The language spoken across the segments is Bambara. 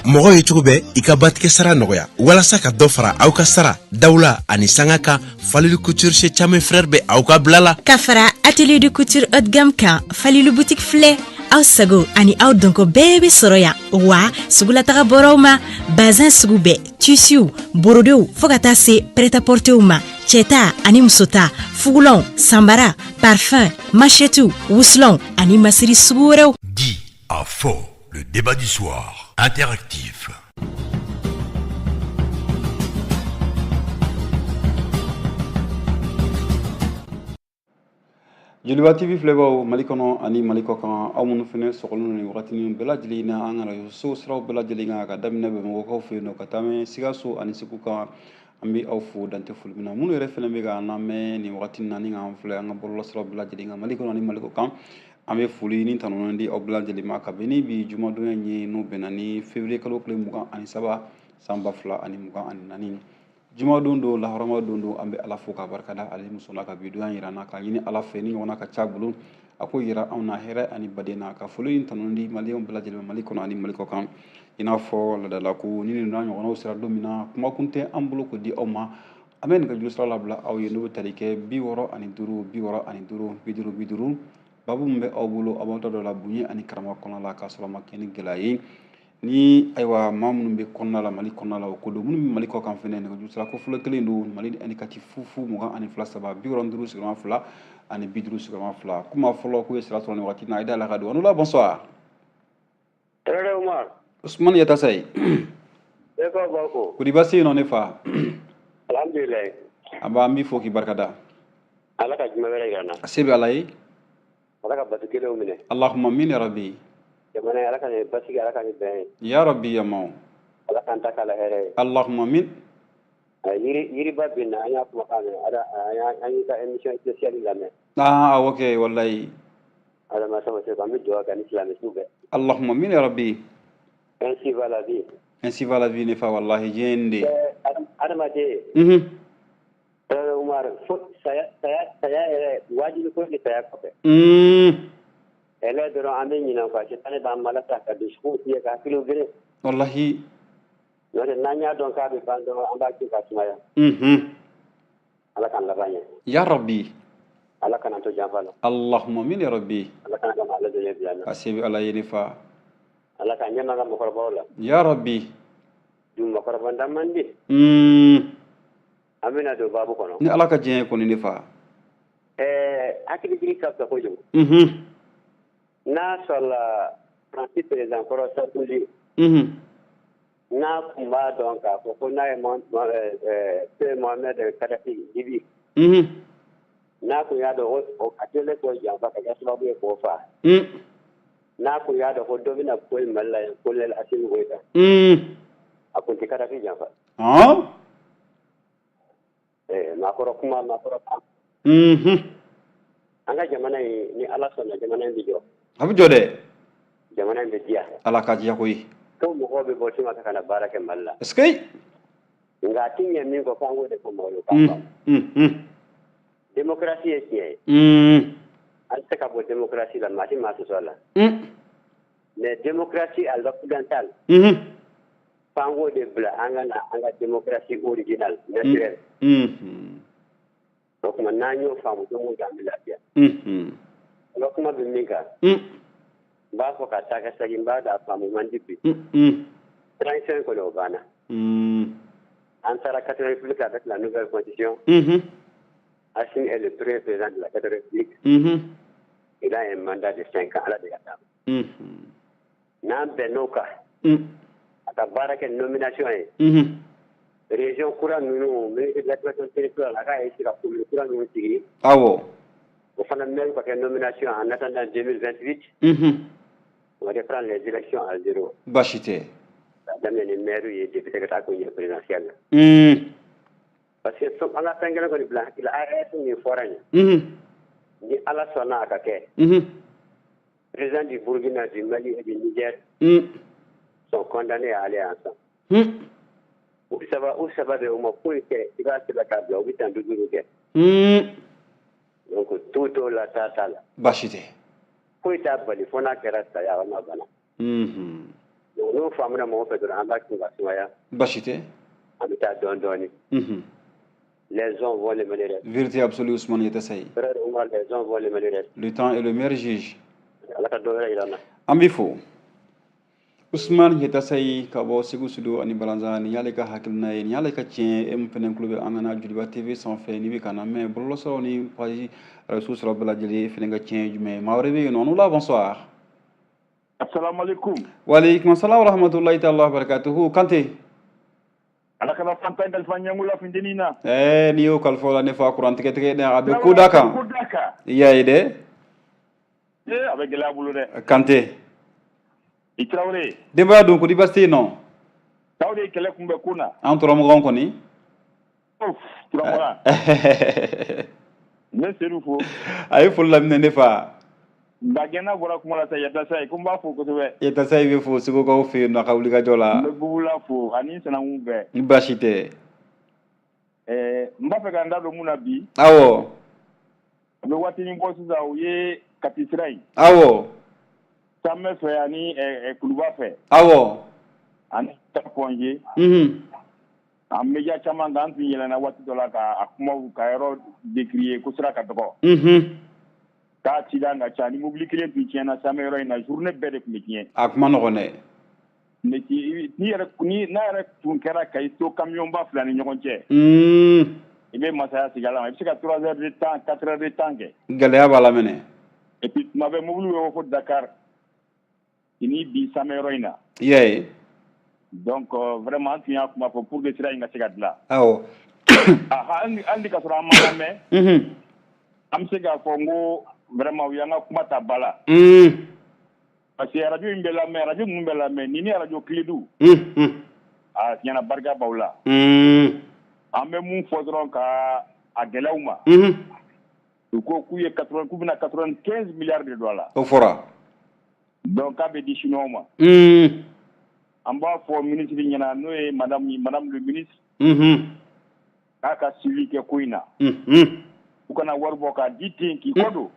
Mɔgɔ ye cogo bɛɛ i ka batigɛ sara nɔgɔya walasa ka dɔ fara aw ka sara dawula ani sanga kan. Falilu Couture chez Chame Frère bɛ aw ka bila la. Ka fara atelier de couture haut de gamme kan, Falilu boutique filɛ, aw sago ani aw dɔnko bɛɛ bɛ sɔrɔ yan. Wa sugulataga bɔraw ma, bazin sugu bɛɛ, tissuw, borodew, fɔɔ ka taa se prêt-à-porterw ma, cɛta ani musota, fugulanw, sanbara, parfum, machettew, wusulanw ani masiri sugu wɛrɛw. Dit à fort, le débat du soir, interactif. Joliba TV filɛbaw Mali kɔnɔ ani Mali kɔ kan, aw minnu fana sɔgɔlen nin wagati bɛɛ lajɛlen na an ka radio so siraw bɛɛ lajɛlen kan, ka daminɛ Bamakɔkaw fɛ yen nɔ ka taa Sikaso ani Segu kan, an bɛ aw fo dantɛ foli min na. Minnu yɛrɛ fana bɛ k'an lamɛn nin wagati na ni k'an filɛ an ka bɔlɔlɔ siraw bɛɛ lajɛlen kan Mali kɔnɔ ani Mali kɔ kan, an bɛ foli ni tanuni di aw bɛɛ lajɛlen ma ka bɛn ni bi jumadonya in ye, n'o bɛnna ni février kalo tile 23 san 2024. Jumadon don, lahɔrɔma don don. An bɛ Ala fo k'a barikada, ale min sɔnna ka bi donya yira an na, k'a ɲini Ala fɛ ni ɲɔgɔnna ka ca bolo, a k'o yira anw na hɛrɛ ani baden na. Ka foli ni tanu di maliyɛnw bɛɛ lajɛlen ma Mali kɔnɔ ani Mali kɔ kan. I n'a fɔ laadalako ni nin n'a ɲɔgɔnnaw sera don min na, kumakun tɛ an bolo k'o di aw ma, an bɛ nɛgɛjuru sira labila aw ye, n'o bɛ tali kɛ 65 65 50 50. Babu min bɛ aw bolo, aw b'aw da don a la bonya ani karama kɔnɔna la, k'a sɔrɔ a ma kɛ ni gɛlɛya ye. Ni ayiwa maa minnu bɛ kɔnɔna la, Mali kɔnɔna la, o ko don. Minnu bɛ Mali kɔ kan fɛnɛ, nɛgɛjuru sira ko fɔlɔ kelen don, Mali indicatif 00 22 3 65 02 ani 50 02. Kuma fɔlɔ k'u ye sira sɔrɔ nin wagati na, a ye da la ka don. Anula, bonsoir. Tarawele Umar. Usumani Yatasayi. E ko b'a ko. Kodi baasi yen nɔ ne fa? Alhamdulilayi. An b'a, an b'i fo k'i barikada. Ala ka juma wɛrɛ yira an na. A se bɛ Ala ye. Ala ka bato kelenw minɛ. Allahumma min ya rabbi. Jamana ye, Ala ka nin basigi, Ala ka nin bɛn ye. Ya rabbi ya maw. Ala k'an ta k'a la hɛrɛ ye. Allahumma min. Yiri yiriba bin na, an y'a kumakan mɛn, ala an y'i ka émission spéciale lamɛn. Ah ok, wallahi. Ala ma sama se, an bɛ dugawu kɛ ni silamɛ su bɛɛ. Allahumma min ya rabbi. Ainsi va la vie. Ainsi va la vie ne fa, wallahi diɲɛ in de. Adamaden. Tarawele Umar, fo saya, saya, saya yɛrɛ wajibi ko ni saya kɔfɛ. Ɛlɛ dɔrɔn an bɛ ɲinɛ quoi, sitanɛ b'an malasa ka dusukun fiyɛ ka hakiliw geren. Wallahi. N'o tɛ, n'an y'a dɔn k'a bɛ ban dɔrɔn, an b'a kɛ ka sumaya. Ala k'an laban ɲɛ. Ya rabbi. Ala kana to janfa la. Allahumma min ya rabbi. Ala kana kama ala dɔn bila na. A se bɛ Ala ye ne fa. Ala k'an ɲɛma ka mɔgɔkɔrɔbaw la. Ya rabbi. Dun mɔgɔkɔrɔba da man di. An bɛna don baabu kɔnɔ. Ni Ala ka diɲɛ ye kɔni ne fa. Ɛɛ, hakilitigi ka fisa kojugu. N'a sɔrɔla Faransi président kɔrɔ Sarkozy, n'a tun b'a dɔn k'a fɔ ko n'a ye Mohamed Kadhafi Libi, n'a tun y'a dɔn ko a kɛlen k'o janfa ka kɛ sababu ye k'o faa, n'a tun y'a dɔn ko dɔ bɛna bɔ Mali la yan, colonel Assimi Goïta, a tun tɛ Kadhafi janfa. Maakɔrɔ kuma, maakɔrɔ kan. An ka jamana in, ni Ala sɔnna, jamana in bɛ jɔ. A bɛ jɔ dɛ. Jamana in bɛ diya. Ala ka diya koyi. Ko mɔgɔw bɛ bɔ tunga ka na baara kɛ Mali la. Est-ce que. Nka a ti ɲɛ min kɔ, f'an k'o de fɔ mɔgɔw ye k'a faamu. Démocratie ye tiɲɛ ye. An tɛ se ka bɔ démocratie la, maa tɛ maa sɔsɔ a la. Mais démocratie à l'occidentale, f'an k'o de bila, an ka na an ka démocratie originale naturelle. O tuma n'an y'o faamu don o don, an bɛ lafiya. N ka kuma bɛ min kan, n b'a fɔ ka taa ka segin, n b'a dɔn a faamu man di bi. Transition kɔni, o banna. An taara 4 République avec la nouvelle constitution. Assimi est le premier président de la 4 République. Il a un mandat de 5 ans, Ala de ka d'a ma. N'an bɛnn'o kan, a ka baara kɛ nomination ye. Région kura ninnu, ministre de l'administration territoriale, a k'a essayer ka commune kura ninnu sigi. O fana maire ka kɛ nomination en attendant 2028. On va reprendre les élections à zéro. Baasi tɛ. Ka daminɛ ni maire ye, député, ka taa ko ɲɛ présidentielle la. Parce que an ka fɛn kelen kɔni bila hakili la, AES min fɔra nin, ni Ala sɔnna a ka kɛ, président du Burkina, du Mali et du Niger sont condamnés à aller ensemble. U saba, u saba bɛ, u ma foyi kɛ, i b'a sɛbɛn k'a bila, u bɛ san 50 kɛ. Donc tout t'o la, taa t'a la. Baasi tɛ. Foyi t'a bali fo n'a kɛra saya walima bana. Donc n'o faamuna mɔgɔw fɛ dɔrɔn, an b'a kun ka sumaya. Baasi tɛ. An bɛ taa dɔɔni dɔɔni. Les hommes vont les mener. Vérité absolue, Ousmane Yatassay. Frère Omar, les hommes vont les mener. Le temps est le meilleur juge. Ala ka dɔ wɛrɛ yira an na. An b'i fo, Usman Yatasayi, ka bɔ Segu Sudo ani Balanzan. Nin y'ale ka hakilina ye, nin y'ale ka tiɲɛ. E min fɛnɛ tulo bɛ an ka na Joliba TV sanfɛ, n'i bɛ ka na mɛn bɔlɔlɔsiraw ni page réseau siraw bɛɛ lajɛlen, e fɛnɛ ka tiɲɛ ye jumɛn ye? Maa wɛrɛ bɛ yen nɔ n'u la. Bonsoir. Assalamu alaikum. Waaleykum salam wa rahmatullahi ta'ala wa barakatuhu, Kante. Ala kana fantan kalifa ɲɛngo la funteni na. N'i y'o kalifa o la, ne fa, kuran tigɛ tigɛ dɛ, a bɛ ko da kan. Ko da kan. I y'a ye dɛ. Ee, a bɛ gɛlɛya bolo dɛ. Kante. I Tarawele. Denbaya dun, ko di, baasi tɛ yen nɔ? Taw de ye kɛlɛ kunbɛ ko na. An tɔrɔmɔgɔw kɔni. Turamɔgɔ. N bɛ Seydou fo. A ye foli laminɛ, ne fa. Bagɛnna bɔra kuma la sa, Yatasa ye, ko n b'a fo kosɛbɛ. Yatasayi bɛ fo Segukaw fɛ yen nɔ, a ka wulikajɔ la. N bɛ Bubula fo ani sinankun bɛɛ. Ni baasi tɛ. Ɛɛ, n b'a fɛ ka n da don mun na bi. A bɛ waatinin bɔ sisan, u ye Kati sira in. Sanbɛ fɛ ani Kuluba fɛ. Ani Point G. An média caman kan, an tun yɛlɛnna waati dɔ la ka a kumaw ka yɔrɔ décrier ko sira ka dɔgɔ. K'a accident ka ca, ni mobili kelen tun tiɲɛna Samɛ yɔrɔ in na, journée bɛɛ de tun bɛ tiɲɛ. A kuma nɔgɔn dɛ. Mais ni yɛrɛ ni n'a yɛrɛ tun kɛra ka i to camion ba fila ni ɲɔgɔn cɛ. I bɛ masaya sigi a la, i bɛ se ka 3 heures de temps, 4 heures de temps kɛ. Gɛlɛya b'a la minɛ. Et puis tuma bɛɛ mobili bɛ bɔ fo Dakar. I ni bi Samɛ yɔrɔ in na. I y'a ye. Donc vraiment, an tun y'a kuma fɔ pour que sira in ka se ka dilan. Hali ni ka sɔrɔ an ma lamɛn. An bɛ se k'a fɔ n ko vraiment, u y'an ka kuma ta ba la. Parce que radio in bɛ lamɛn, radio ninnu bɛ lamɛn, ni radio Kiledu. A tiɲɛna, barika b'aw la. An bɛ mun fɔ dɔrɔn ka a gɛlɛyaw ma. U ko k'u ye 80, k'u bɛna 95 milliards de don a la. O fɔra. Donc k'a bɛ di chinois ma. An b'a fɔ ministre ɲɛna, n'o ye madame le ministre. K'a ka suivi kɛ ko in na. U kana wari bɔ k'a di ten k'i kɔ don.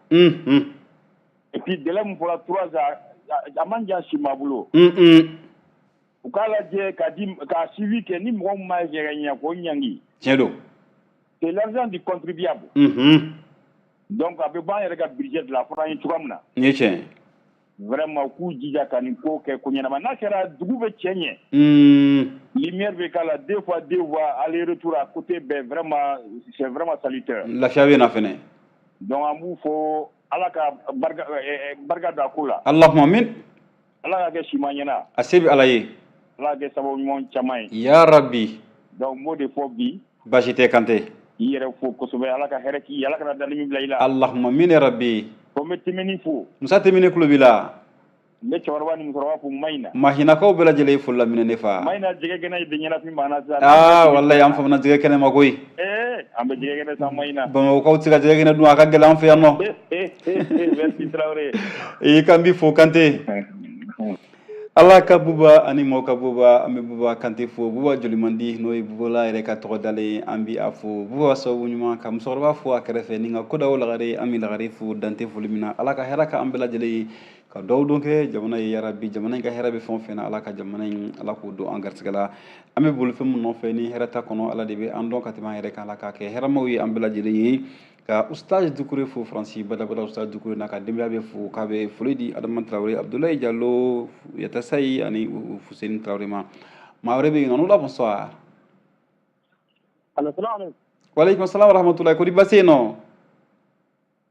Et puis délai min fɔra, 3 ans, a man jan si ma bolo. U k'a lajɛ ka di k'a suivi kɛ, ni mɔgɔ min ma kɛ ka ɲɛ, k'o ɲangi. Tiɲɛ don. C'est l'argent du contribuable. Donc a bɛ bɔ an yɛrɛ ka budget de la, a fɔra an ye cogoya min na. Nin ye tiɲɛ ye. Vraiment, u k'u jija ka nin ko kɛ ko ɲɛnama. N'a kɛra, dugu bɛ cɛ ɲɛ. Lumière bɛ k'a la, deux fois deux voies, aller retour à côté bɛɛ, vraiment, c'est vraiment salutaire. Lafiya bɛ na fɛnɛ. Donc an b'u fo, Ala ka barika barika don a ko la. Allahumma amin. Ala ka kɛ siman ɲɛna. A se bɛ Ala ye. Ala ka kɛ sababu ɲuman caman ye. Ya Rabbi. Donc n b'o de fɔ bi. Baasi tɛ, Kante. I yɛrɛ fo kosɛbɛ, Ala ka hɛrɛ k'i ye, Ala kana dalimi bila i la. Allahumma amin ya Rabbi. Ko n bɛ Timini fo. Musa Timini tulo b'i la. N bɛ cɛkɔrɔba ni musokɔrɔba fo Mayina. Mahinakaw bɛɛ lajɛlen ye foli laminɛ, ne fa. Mayina, jɛgɛ kɛnɛ de ɲɛnafin b'an na sisan. Aa, wallahi, an famana jɛgɛ kɛnɛ ma koyi. Ee, an bɛ jɛgɛ kɛnɛ san Mayina. Bamakɔkaw tɛ se ka jɛgɛ kɛnɛ dun, a ka gɛlɛn an fɛ yan nɔ. Merci Traoré. I kan b'i fo, Kante. Ala ka buba ani mɔgɔ ka buba, an bɛ Buba Kante fo, Buba Jolimandi, n'o ye Bubola yɛrɛ ka tɔgɔ dalen ye, an bi a fo. Buba sababu ɲuman ka musokɔrɔba fo a kɛrɛfɛ ni ka kodaw lagare, an bɛ lagare fo dante foli min na. Ala ka hɛrɛ ka an bɛɛ lajɛlen ye, ka dɔw don kɛ jamana ye, yarabi. Jamana in ka hɛrɛ bɛ fɛn o fɛn na, Ala ka jamana in, Ala k'o don an garisɛgɛ la. An bɛ boli fɛn min nɔfɛ ni hɛrɛ ta kɔnɔ, Ala de bɛ an dɔn ka tɛmɛ an yɛrɛ kan. Ala k'a kɛ hɛrɛmaw ye an bɛɛ lajɛlen ye. Ka Ustaz Dukure fo Faransi badabada, Ustaz Dukure n'a ka denbaya bɛ fo, k'a bɛ foli di Adama Tarawele, Abdoulaye Diallo, Yatasayi ani Fuseni Tarawele ma. Maa wɛrɛ bɛ yen nɔ n'u la. Bonsoir. Allo, salamu alaikum. Waaleykum salam wa rahmatullahi. Ko di, baasi yen nɔ?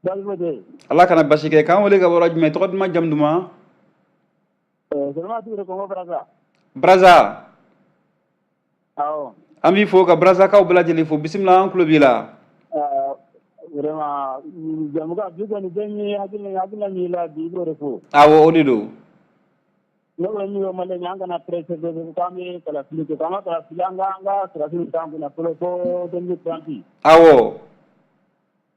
Baasi foyi tɛ yen. Ala kana basi kɛ. K'an wele ka bɔ yɔrɔ jumɛn? Tɔgɔ duman, jamu duman? Solomani Toure, Congo Brazza. Braza. Awɔ. An b'i fo ka Brazakaw bɛɛ lajɛlen fo. Bisimila, an tulo b'i la. Vraiment, jamukan bi kɔni, fɛn min hakilina min la bi, i b'o de fo. Awɔ, o de don. Ne kɔni min fɔ maliyɛn ye, an kana pressé k'an bɛ kalafili kɛ, k'an ka kalafili, an ka sɔrɔdasiw t'an kunna fɔlɔ fo 2030.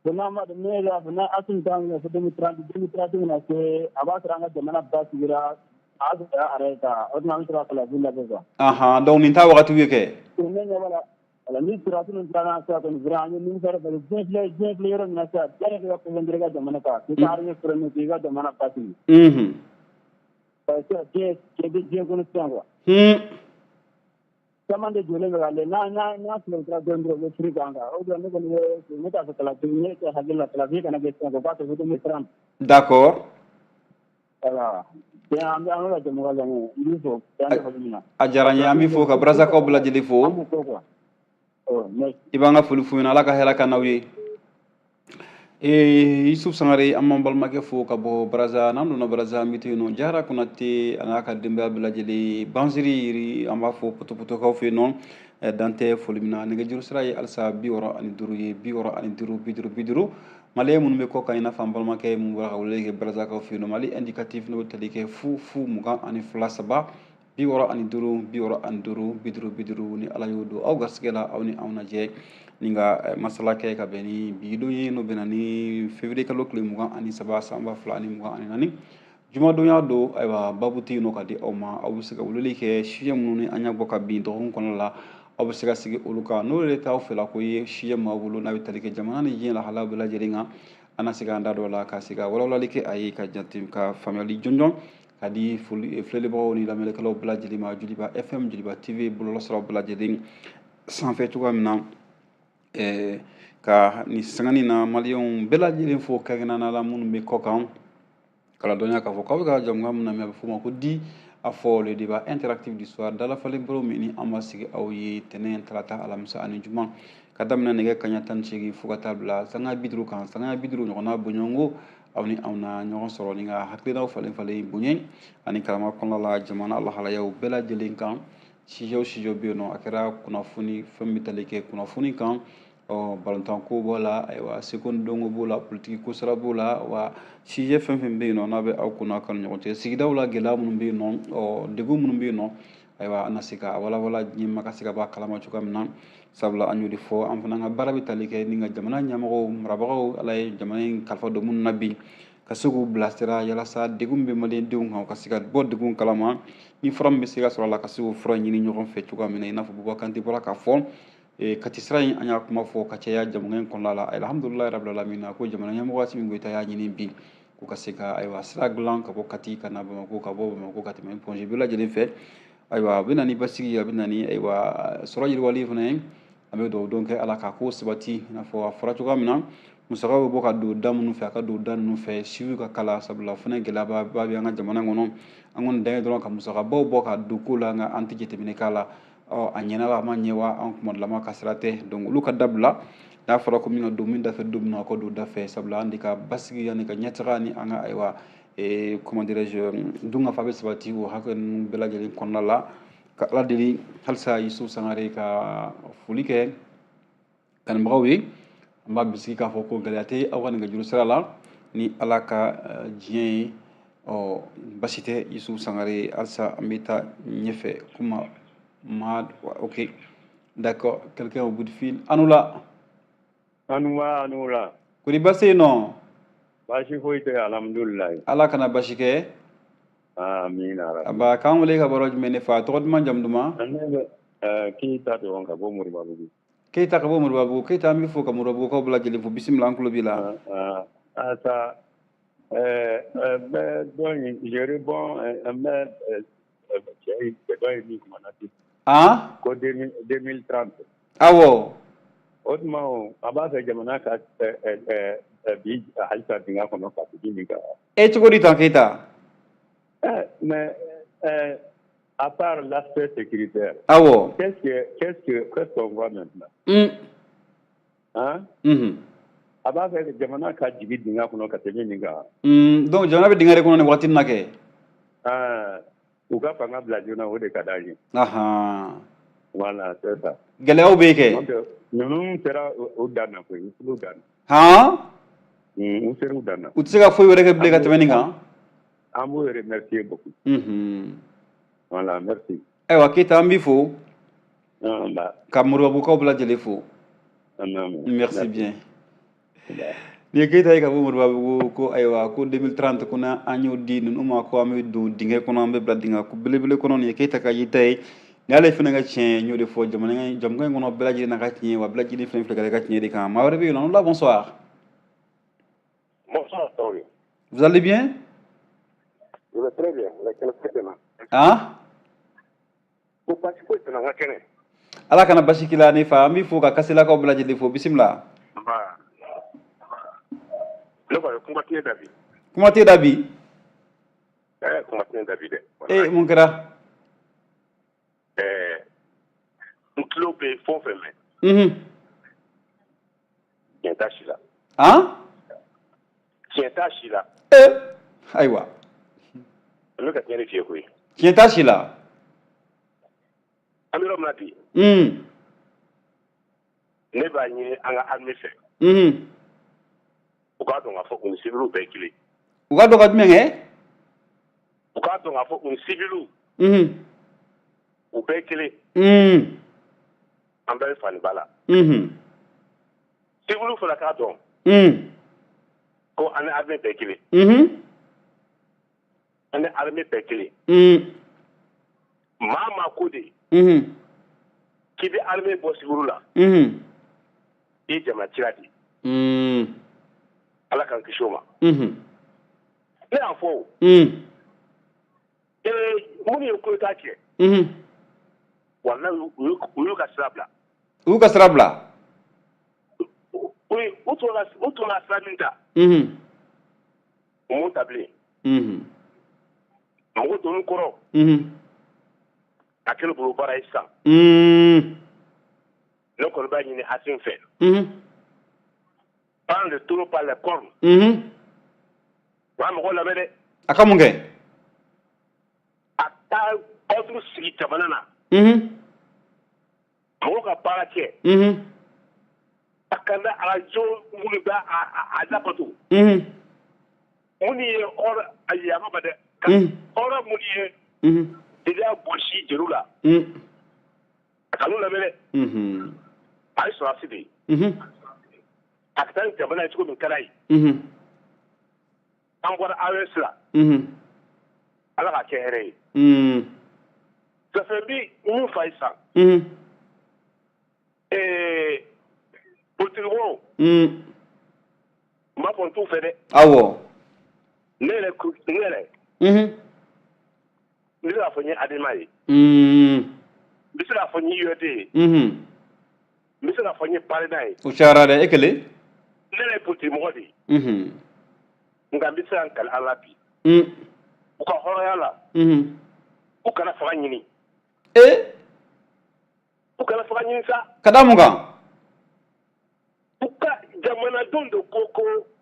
Bon, n'an ma ne y'a fɔ n'a Assimi t'an kunna fo 2030, 2030 bɛna se, a b'a sɔrɔ an ka jamana basigira, a y'a sɔrɔ a yɛrɛ ta, o tuma an bɛ sɔrɔ ka kalafili labɛn quoi. Ahan, donc nin t'a wagatiw ye kɛ. Ne ɲɛ b'a la. Voilà, ni sɔrɔdasi ninnu taara n'a sira kɔni, vraiment an ye nimisara, parce que diɲɛ filɛ yɔrɔ min na sisan, bɛɛ yɛrɛ ka concentrer i ka jamana kan, k'i ka armée former, k'i ka jamana basigi. Parce que diɲɛ cɛ bɛ diɲɛ kɔnɔ sisan quoi. Caman de jɔlen bɛ ka lajɛ, n'a filɛ taara dɔɔnin dɔrɔn, u bɛ firi k'an kan. O de la ne kɔni bɛ, ne t'a fɛ kalafili, ne tɛ hakili la kalafili kana kɛ sisan, k'a to fo 2030. Voilà. Bien, an bɛ ka jama lamɛn, n b'i fo, dan tɛ foli min na. A diyara n ye, an b'i fo ka Brazakaw bɛɛ lajɛlen fo. An b'u fo quoi. Oh, merci. I b'an ka foli f'u ɲɛna, Ala ka hɛrɛ ka n'aw ye. Ee, Yusuf Sangare, an b'an balimakɛ fo ka bɔ Braza. N'an donna Braza, an bɛ to yen nɔ, Jara Konate a n'a ka denbaya bɛɛ lajɛlen, Bansiri yiri, an b'a fo Potopotokaw fɛ yen nɔ. Dan tɛ foli min na, nɛgɛjuru sira ye halisa 65 ye, 65 50 50. Maliyɛn minnu bɛ kɔ kan, i n'a fɔ an balimakɛ mun bɔra ka weleli kɛ Brazakaw fɛ yen nɔ, Mali indicatif n'o bɛ tali kɛ 0 0 22 3 65 65 50 50. Ni Ala y'o don aw garisɛgɛ la, aw ni anw lajɛ ni ka masala kɛ ka bɛn ni bi don ye, n'o bɛnna ni février kalo tile 23 san 2024, jumadonya don. Ayiwa, babu tɛ yen nɔ ka di aw ma, aw bɛ se ka weleli kɛ sujet minnu ni an y'a bɔ ka bin dɔgɔkun kɔnɔ la, aw bɛ se ka sigi olu kan. N'o yɛrɛ t'aw fɛla ko ye, sujet min b'aw bolo n'a bɛ tali kɛ jamana ni diɲɛ lahala bɛɛ lajɛlen kan, an na se k'an da don a la ka se ka walawalali kɛ a ye, ka jate ka faamuyali jɔnjɔn ka di filɛlibagaw ni lamɛnnikɛlaw bɛɛ lajɛlen ma Joliba FM, Joliba TV bɔlɔlɔsiraw bɛɛ lajɛlen sanfɛ cogoya min na. Ka nin sangani na, maliyɛnw bɛɛ lajɛlen fo kɛrɛnkɛrɛnnenya la minnu bɛ kɔ kan, kala dɔnniya k'a fɔ k'aw bɛ ka jamukan min lamɛn, a bɛ f'o ma ko dit a fɔ, le débat interactif du soir, dalafalen baro min ni an b'a sigi aw ye tɛnɛn, tarata, alamisa ani juma, ka daminɛ nɛgɛ kaɲa 18 fo ka taa bila sanga 50 kan, sanga 50 ɲɔgɔnna bɔɲɔgɔnko, aw ni anw na ɲɔgɔn sɔrɔ ni ka hakilinaw falen falen bonya ani karama kɔnɔna la, jamana lahalayaw bɛɛ lajɛlen kan. Sujet o sujet bɛ yen nɔ, a kɛra kunnafoni fɛn bɛ tali kɛ kunnafoni kan, ɔ balontan ko b'o la, ayiwa, seko ni dɔnko b'o la, politiki ko sira b'o la, wa sujet fɛn fɛn bɛ yen nɔ n'a bɛ aw kunna ka ni ɲɔgɔn cɛ, sigidaw la gɛlɛya minnu bɛ yen nɔ, ɔ degun minnu bɛ yen nɔ, ayiwa, an na se ka walawala diɲɛ ma ka se ka bɔ a kalama cogoya min na. Sabula an y'o de fɔ, an fana ka baara bɛ tali kɛ ni ka jamana ɲɛmɔgɔw, marabagaw, Ala ye jamana in kalifa don minnu na bi, ka se k'u bilasira yalasa degun bɛ maliyɛndenw kan, u ka se ka bɔ degun kalama, ni fura min bɛ se ka sɔrɔ a la, ka se k'o fura ɲini ɲɔgɔn fɛ cogoya min na. I n'a fɔ Buba Kante bɔra k'a fɔ, Kati sira in, an y'a kuma fɔ ka caya jamana in kɔnɔna la. Alhamdulilayi rabil alamina, ko jamana ɲɛmɔgɔ Asimi Goyita y'a ɲini bi k'u ka se ka, ayiwa, sira dilan ka bɔ Kati ka na Bamakɔ, ka bɔ Bamakɔ ka tɛmɛ Point G bɛɛ lajɛlen fɛ. Ayiwa, a bɛ na ni basigi, a bɛ na ni, ayiwa, sɔrɔ yiriwali fana ye. An bɛ dugawu don kɛ Ala k'a ko sabati, i n'a fɔ a fɔra cogoya min na, musakaw bɛ bɔ ka don da minnu fɛ, a ka don da ninnu fɛ, suivi ka kala, sabula fana gɛlɛyaba bɛ an ka jamana kɔnɔ. An kɔni dan ye dɔrɔn ka musakabaw bɔ ka don ko la, nka an tɛ jateminɛ k'a la, ɔ a ɲɛna wa, a ma ɲɛ wa, an kumadalama ka sira tɛ. Donc olu ka dabila, n'a fɔra ko min ka don min da fɛ don min na, a ka don da fɛ, sabula an de ka basigi ani ka ɲɛtaga ni an ka, ayiwa, comment dirais-je, dunkafa bɛ sabati o hakɛ ninnu bɛɛ lajɛlen kɔnɔna la. Ka Ala deli halisa, Yusuf Sangare ka foli kɛ kanubagaw ye. An b'a bisigi k'a fɔ ko gɛlɛya tɛ aw ka nɛgɛjuru sira la, ni Ala ka diɲɛ ye, ɔ basi tɛ. Yusuf Sangare, halisa an bɛ taa ɲɛfɛ kuma ma. Ok, d'accord, quelqu'un au bout de fil. Anula. Anuwa, anula. Kori basi yen nɔ? Baasi foyi tɛ, alhamdulilayi. Ala kana basi kɛ. Amiina. Aba, k'an wele ka bɔ yɔrɔ jumɛn? Ne fa, tɔgɔ duman, jamu duman? Ne bɛ Keyita dɔrɔn ka bɔ Moribabugu. Keyita ka bɔ Moribabugu. Keyita, an bɛ fo ka Moribabugukaw bɛɛ lajɛlen fo. Bisimila, an tulo b'i la. Asa n bɛ dɔ in, je réponds, n bɛ cɛ dɔ ye min kumana sisan. Ko 2030. O tuma o, a b'a fɛ jamana ka bi halisa dingɛ kɔnɔ ka sigi nin kan. E, cogo di tan, Keyita? Mais à part l'aspect sécuritaire, qu'est-ce qu'on voit maintenant? Hein? A b'a fɛ jamana ka jigin dingɛ kɔnɔ ka tɛmɛ nin kan. Donc jamana bɛ dingɛ de kɔnɔ nin waati in na kɛ. U ka fanga bila joona, o de ka d'an ye. Voilà, c'est ça. Gɛlɛyaw bɛ yen kɛ. Donc ninnu sera u dan na koyi, u sera u dan na. U sera u dan na. U tɛ se ka foyi wɛrɛ kɛ bilen ka tɛmɛ nin kan. An b'u remercier beaucoup. Voilà, merci. Ayiwa Keyita, an b'i fo. Ba. Ka Moribabugukaw bɛɛ lajɛlen fo. Merci bien. Nin ye Keyita ye ka bɔ Moribabugu, ko ayiwa, ko 2030 ko n'an y'o di ninnu ma, ko an bɛ don dingɛ kɔnɔ, an bɛ bila dingɛ ko belebele kɔnɔ. Nin ye Keyita ka yeta ye. Ni ale fana ka tiɲɛ, n y'o de fɔ, jamana in jamukan in kɔnɔ, bɛɛ lajɛlen n'a ka tiɲɛ, wa bɛɛ lajɛlen fana filɛ ka tiɲɛ de kan. Maa wɛrɛ bɛ yen nɔ la. Bonsoir. Bonsoir, Traoré. Vous allez bien? Je vais très bien. La kɛnɛ foyi tɛ n na. Hein? Ko basi foyi tɛ n na, n ka kɛnɛ. Ala kana basi k'i la, ne fa. An b'i fo ka kasilakaw bɛɛ lajɛlen fo. Bisimila. Nba. Ne kɔni, kuma tɛ ne da bi. Kuma t'e da bi? Ɛɛ, kuma tɛ ne da bi dɛ. E, mun kɛra? Ɛɛ, n tulo bɛ fɛn o fɛn mɛn. Tiɲɛ t'a si la. Han? Tiɲɛ t'a si la. E, ayiwa. N bɛ ka tiɲɛ de f'i ye koyi. Tiɲɛ t'a si la. An bɛ yɔrɔ min na bi. Ne b'a ɲini an ka armée fɛ. U k'a dɔn k'a fɔ u ni civiliw bɛɛ ye kelen. U ka dɔn ka jumɛn kɛ? U k'a dɔn k'a fɔ u ni civiliw. U bɛɛ ye kelen. An bɛɛ bɛ fani ba la. Civiliw fana k'a dɔn. Ko an ni armée bɛɛ ye kelen. An ni armée bɛɛ kelen. Maa maa ko de. K'i bɛ armée bɔ civil la. I ye jamana cira de. Ala k'an kisi o ma. Ne y'a fɔ o. Ee, minnu ye coup d'État kɛ. Walahi, u y'u ka sira bila. U y'u ka sira bila. U tora sira min ta. U m'o ta bilen. Mɔgɔ donn'u kɔrɔ. A kɛlen bolo baara ye sisan. Ne kɔni b'a ɲini Assimi fɛ. Prends le taureau par les cornes. U b'a mɔgɔw lamɛn dɛ. A ka mun kɛ? A ka ordre sigi jamana na. Mɔgɔw ka baara kɛ. A kana arajo minnu bɛ a labato. Minnu ye ordre, ayi, a ma ban dɛ. Ordre minnu ye jeliya gosi jeliw la. A kan'u lamɛn dɛ. A ye sɔrɔdasi de ye. A ka taa ni jamana ye cogo min ka d'a ye. An bɔra AES la. Ala k'a kɛ hɛrɛ ye. Fɛn bi min fa ye sisan. Ɛɛ, politikimɔgɔw. N b'a fɔ, n t'u fɛ dɛ. Awɔ. Ne yɛrɛ, ne yɛrɛ. N bɛ se k'a fɔ n ye ADEMA ye. N bɛ se k'a fɔ n ye URD ye. N bɛ se k'a fɔ n ye PARENA ye. O cayara dɛ, e kelen. Ne yɛrɛ ye politikimɔgɔ de ye. Nka n bɛ se ka n kali Ala bi. U ka hɔrɔnya la. U kana fanga ɲini. E. U kana fanga ɲini sa. Ka da mun kan? U ka jamanadenw de ko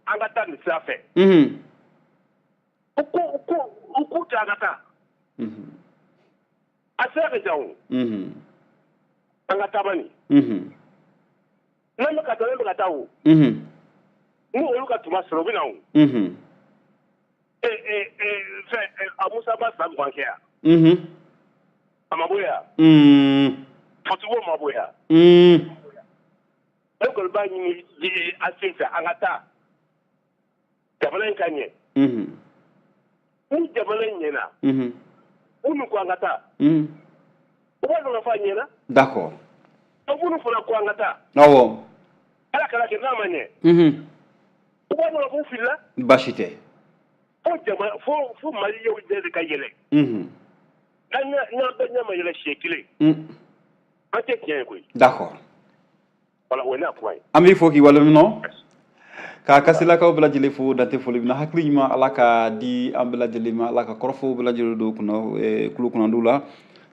an ka taa nin sira fɛ. U k'u to an ka taa. A sira ka jan o. An ka taama nin. N'an bɛ ka taa, n'an bɛ ka taa o. Ni olu ka tuma sɔrɔ, u bɛ na o. Fɛn a Musa ma san 20 kɛ yan. A ma bɔ yan. Fɔcogo ma bɔ yan. Ne kɔni b'a ɲini Assimi fɛ, an ka taa. Jamana in ka ɲɛ. Ni jamana in ɲɛna. Minnu ko an ka taa. U b'a dɔn k'a fɔ a ɲɛna. D'accord. O minnu fana ko an ka taa. Awɔ. Ala kana kɛ n'a ma ɲɛ. U b'a dɔn k'a fɔ u filila. Baasi tɛ. Fo jama fo Mali yew ɲɛ de ka yɛlɛ. N'an bɛɛ ɲɛ ma yɛlɛ siɲɛ kelen. An tɛ tiɲɛ ye koyi. D'accord. Voilà, o ye ne ka kuma ye. An b'i fo k'i waleɲuman k'a kasilakaw bɛɛ lajɛlen fo dante foli min na. Hakili ɲuman, Ala ka di an bɛɛ lajɛlen ma. Ala ka kɔrɔfɔw bɛɛ lajɛlen don kunna kulo kunnandiw la.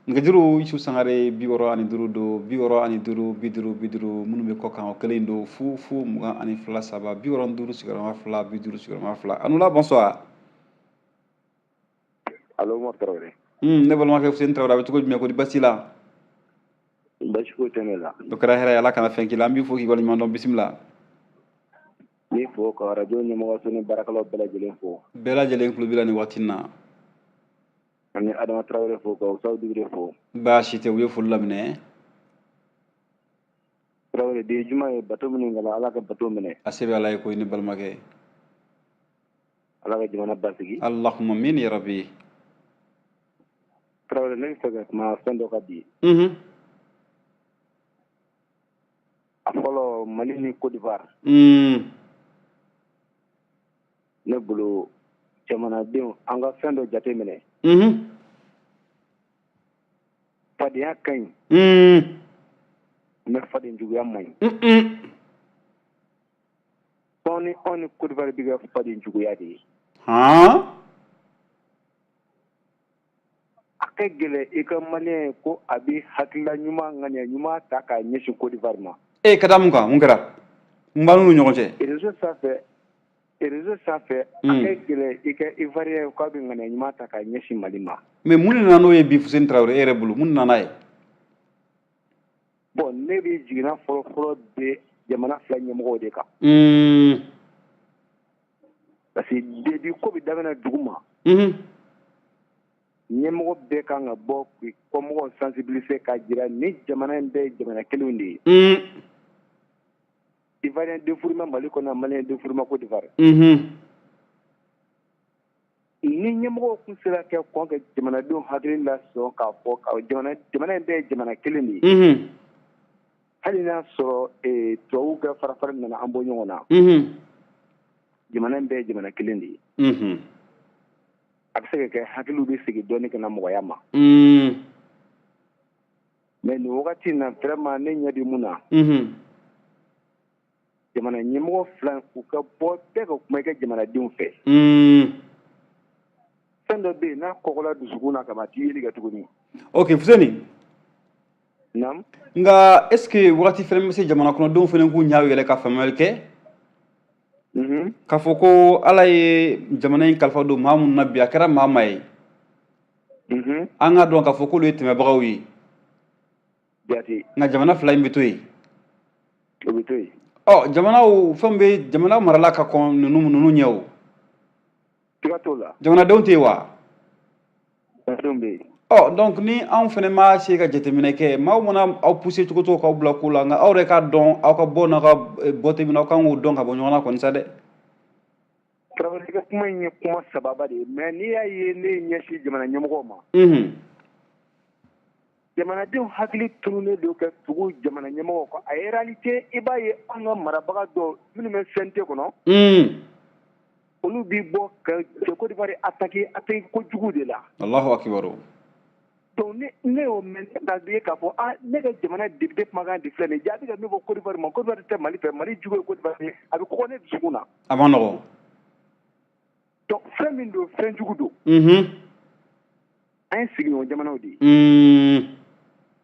Nɛgɛjuru, Isu Sangare, 65 don, 65 50 50. Minnu bɛ kɔ kan, o kelen don, 0 0 22 3 65 2 50 2. Anula, bonsoir. Allo, Umar Traoré. Ne balimakɛ Fuseni Traoré, a bɛ cogo jumɛn? Ko di, basi la? Basi foyi tɛ ne la. O kɛra hɛrɛ ye, Ala kana fɛn k'i la. An b'i fo k'i waleɲuman dɔn. Bisimila. N b'i fo ka arajo ɲɛmɔgɔso ni baarakɛlaw bɛɛ lajɛlen fo. Bɛɛ lajɛlen tulo b'i la nin waati in na. Ani Adama Traoré fo ka Usaw Dugure fo. Baasi tɛ, u ye foli laminɛ. Traoré, bi ye juma ye, bato minnu kɛra, Ala ka bato minɛ. A se bɛ Ala ye koyi, ne balimakɛ. Ala ka jamana basigi. Allahumma amin ya rabbi. Tarawele, ne bɛ fɛ ka kuma fɛn dɔ kan bi. A fɔlɔ, Mali ni Côte d'Ivoire. Ne bolo, jamanadenw, an ka fɛn dɔ jate minɛ. Fadenya ka ɲi. Mais fadenjuguya man ɲi. Sɔɔni, anw ni Côte d'Ivoire bɛ kɛ fadenjuguya de ye. A ka gɛlɛn i ka Malien ye ko a bɛ hakilila ɲuman, ŋaniya ɲuman ta k'a ɲɛsin Côte d'Ivoire ma. E ka da mun kan? Mun kɛra? Mun b'an n'u ni ɲɔgɔn cɛ? Réseau sanfɛ, a ka gɛlɛn i ka Ivoirien ye k'a bɛ ŋaniya ɲuman ta k'a ɲɛsin Mali ma. Mais mun de nana n'o ye bi, Fuseni Tarawele, e yɛrɛ bolo, mun de nana n'a ye? Bon, ne bɛ jiginna fɔlɔ fɔlɔ de jamana fila ɲɛmɔgɔw de kan. Parce que depuis ko bɛ daminɛ dugu ma, ɲɛmɔgɔ bɛɛ kan ka bɔ k'i kɔmɔgɔw sensibiliser k'a jira ni jamana in bɛɛ ye jamana kelenw de ye. Ivoirien den furu ma Mali kɔnɔ, Malien den furu ma Côte d'Ivoire. Ni ɲɛmɔgɔw kun sera kɛ kɔn ka jamanadenw hakili lasɔn k'a fɔ ka jamana in bɛɛ ye jamana kelen de ye. Hali n'a sɔrɔ tubabuw ka farafara nana an bɔ ɲɔgɔn na. Jamana in bɛɛ ye jamana kelen de ye. A bɛ se ka kɛ hakiliw bɛ segin dɔɔnin ka na mɔgɔya ma. Mais nin wagati in na, vraiment, ne ɲɛ bɛ mun na? Jamana ɲɛmɔgɔ fila, u ka bɔ, bɛɛ ka kuma i ka jamanadenw fɛ. Fɛn dɔ bɛ yen, n'a kɔgɔla dusukun na kaban, a t'i yeli kɛ tuguni. Ok, Fuseni. Naam. Nka est ce que wagati fɛnɛ bɛ se jamana kɔnɔdenw fɛnɛ k'u ɲɛ yɛlɛ ka faamuyali kɛ k'a fɔ ko Ala ye jamana in kalifa don maa minnu na bi, a kɛra maa maa ye, an k'a dɔn k'a fɔ k'olu ye tɛmɛbagaw ye? Jate. Nka jamana fila in bɛ to yen. O bɛ to yen. Ɔ, jamanaw fɛn bɛ jamana marala ka kɔn ninnu ɲɛ o. Siga t'o la. Jamanadenw tɛ yen wa? Jamanadenw bɛ yen. Ɔ, donc ni anw fɛnɛ ma se ka jateminɛ kɛ, maaw mana aw pousser cogo cogo k'aw bila ko la, nka aw yɛrɛ k'a dɔn aw ka bɔ n'aw ka bɔte min na, aw kan k'o dɔn ka bɔ ɲɔgɔn na kɔni sa dɛ. Tarawele, i ka kuma in ye kuma sababa de ye, mais n'i y'a ye ne ye ɲɛsin jamana ɲɛmɔgɔw ma, jamanadenw hakili tununnen don ka tugu jamana ɲɛmɔgɔw kɔ. A ye réalité, i b'a ye an ka marabaga dɔw minnu bɛ CNT kɔnɔ, olu b'i bɔ ka Côte d'Ivoire attaquer kojugu de la. Allahu akibaru. Donc ne y'o mɛn, ne b'a ye k'a fɔ, ah, ne ka jamana député kumakan de filɛ nin ye, jaabi ka min fɔ Côte d'Ivoire ma, Côte d'Ivoire tɛ Mali fɛ, Mali jugu ye Côte d'Ivoire ye, a bɛ kɔgɔ ne dusukun na. A ma nɔgɔn. Donc fɛn min don, fɛn jugu don. An ye sigiɲɔgɔn jamanaw de ye.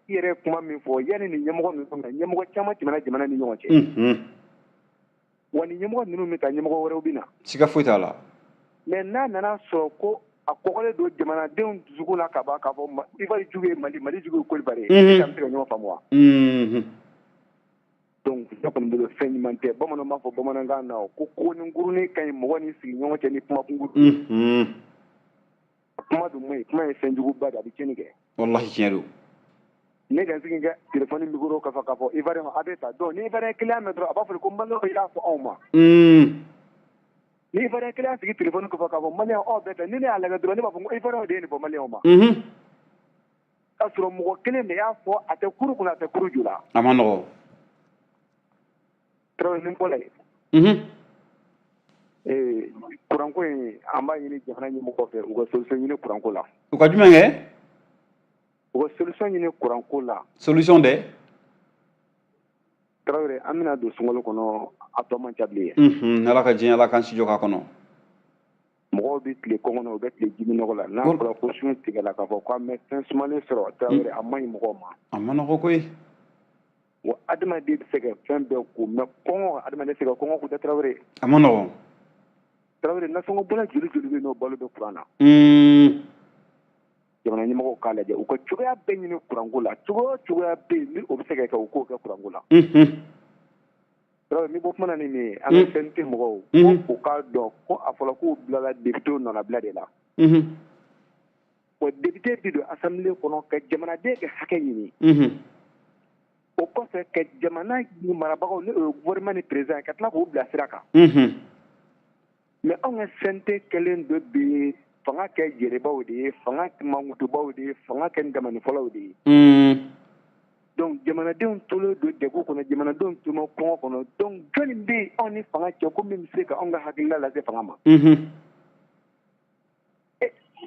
I yɛrɛ ye kuma min fɔ, yanni nin ɲɛmɔgɔ ninnu na, ɲɛmɔgɔ caman tɛmɛna jamana ni ɲɔgɔn cɛ. Wa ni ɲɛmɔgɔ ninnu bɛ taa, ɲɛmɔgɔ wɛrɛw bɛ na. Siga foyi t'a la. Mais n'a nana sɔrɔ ko a kɔgɔlen don jamanadenw dusukun na ka ban k'a fɔ Ivoire jugu ye Mali, Mali jugu ye Côte d'Ivoire ye, est-ce que an bɛ se ka ɲɔgɔn faamu wa? Donc ne kɔni bolo, fɛn ɲuman tɛ. Bamananw b'a fɔ bamanankan na ko ko ni kurunin ka ɲi mɔgɔ ni sigiɲɔgɔn cɛ ni kuma kunkuru. Kuma dun man ɲi, kuma ye fɛn juguba de, a bɛ tiɲɛni kɛ. Wallahi, tiɲɛ don. Ne ka sigi kɛ téléphone micro k'a fɔ Ivoirien a bɛ ta, donc ni Ivoirien kelen y'a mɛn dɔrɔn, a b'a fɔ ko Malien y'a fɔ anw ma. Ni Ivoirien kelen y'a sigi téléphone kɔfɛ k'a fɔ Malien aw bɛɛ ta, ni ne y'a lajɛ dɔrɔn, ne b'a fɔ ko Ivoirien de ye nin fɔ Malien ma. K'a sɔrɔ mɔgɔ kelen de y'a fɔ, a tɛ kuru kunna, a tɛ kuru ju la. A ma nɔgɔn. Tarawele, ni bɔra yen. Kuranko in, an b'a ɲini jamana ɲɛmɔgɔ fɛ, u ka solution ɲini kuranko la. U ka jumɛn kɛ? U ka solution ɲini kuranko la. Solution dɛ? Tarawele, an bɛna don sunkalo kɔnɔ, a tɔ man ca bilen. Ala ka diɲɛ, Ala k'an si jɔ k'a kɔnɔ. Mɔgɔw bɛ tile kɔngɔ na, u bɛ tile jimi nɔgɔ la. N'a fɔra ko sun tigɛla k'a fɔ k'an bɛ fɛn sumalen sɔrɔ, Tarawele, a man ɲi mɔgɔw ma. A ma nɔgɔ koyi. Wa adamaden bɛ se ka fɛn bɛɛ ko, mais kɔngɔ, adamaden tɛ se ka kɔngɔ kun tɛ, Tarawele. A ma nɔgɔn. Tarawele, nasɔngɔ bɔla joli joli bɛ yen, n'o balo bɛ kuran na? Jamana ɲɛmɔgɔw k'a lajɛ, u ka cogoya bɛɛ ɲini kuranko la. Cogoya o cogoya bɛ yen ni o bɛ se ka kɛ, u k'o kɛ kuranko la. Tarawele, ni bɔ kuma na ni min ye, an ka CNT mɔgɔw, ko u k'a dɔn ko a fɔra k'u bilala député nɔnabila de la. Wa député bi don assemblée kɔnɔ ka jamanaden ka hakɛ ɲini. O kɔfɛ, ka jamana marabagaw, ni o ye gouvernement ni président ye, ka tila k'u bila sira kan. Mais anw ka CNT kɛlen dɔ bi Fanga kɛ jelibaw de ye, fanga mankutubaw de ye, fanga kɛ damanifɔlaw de ye. Donc jamanadenw tolen don degun kɔnɔ, jamanadenw tolen kɔngɔ kɔnɔ. Donc jɔnni bɛ yen anw ni fanga cɛ ko min bɛ se ka anw ka hakilila lase fanga ma?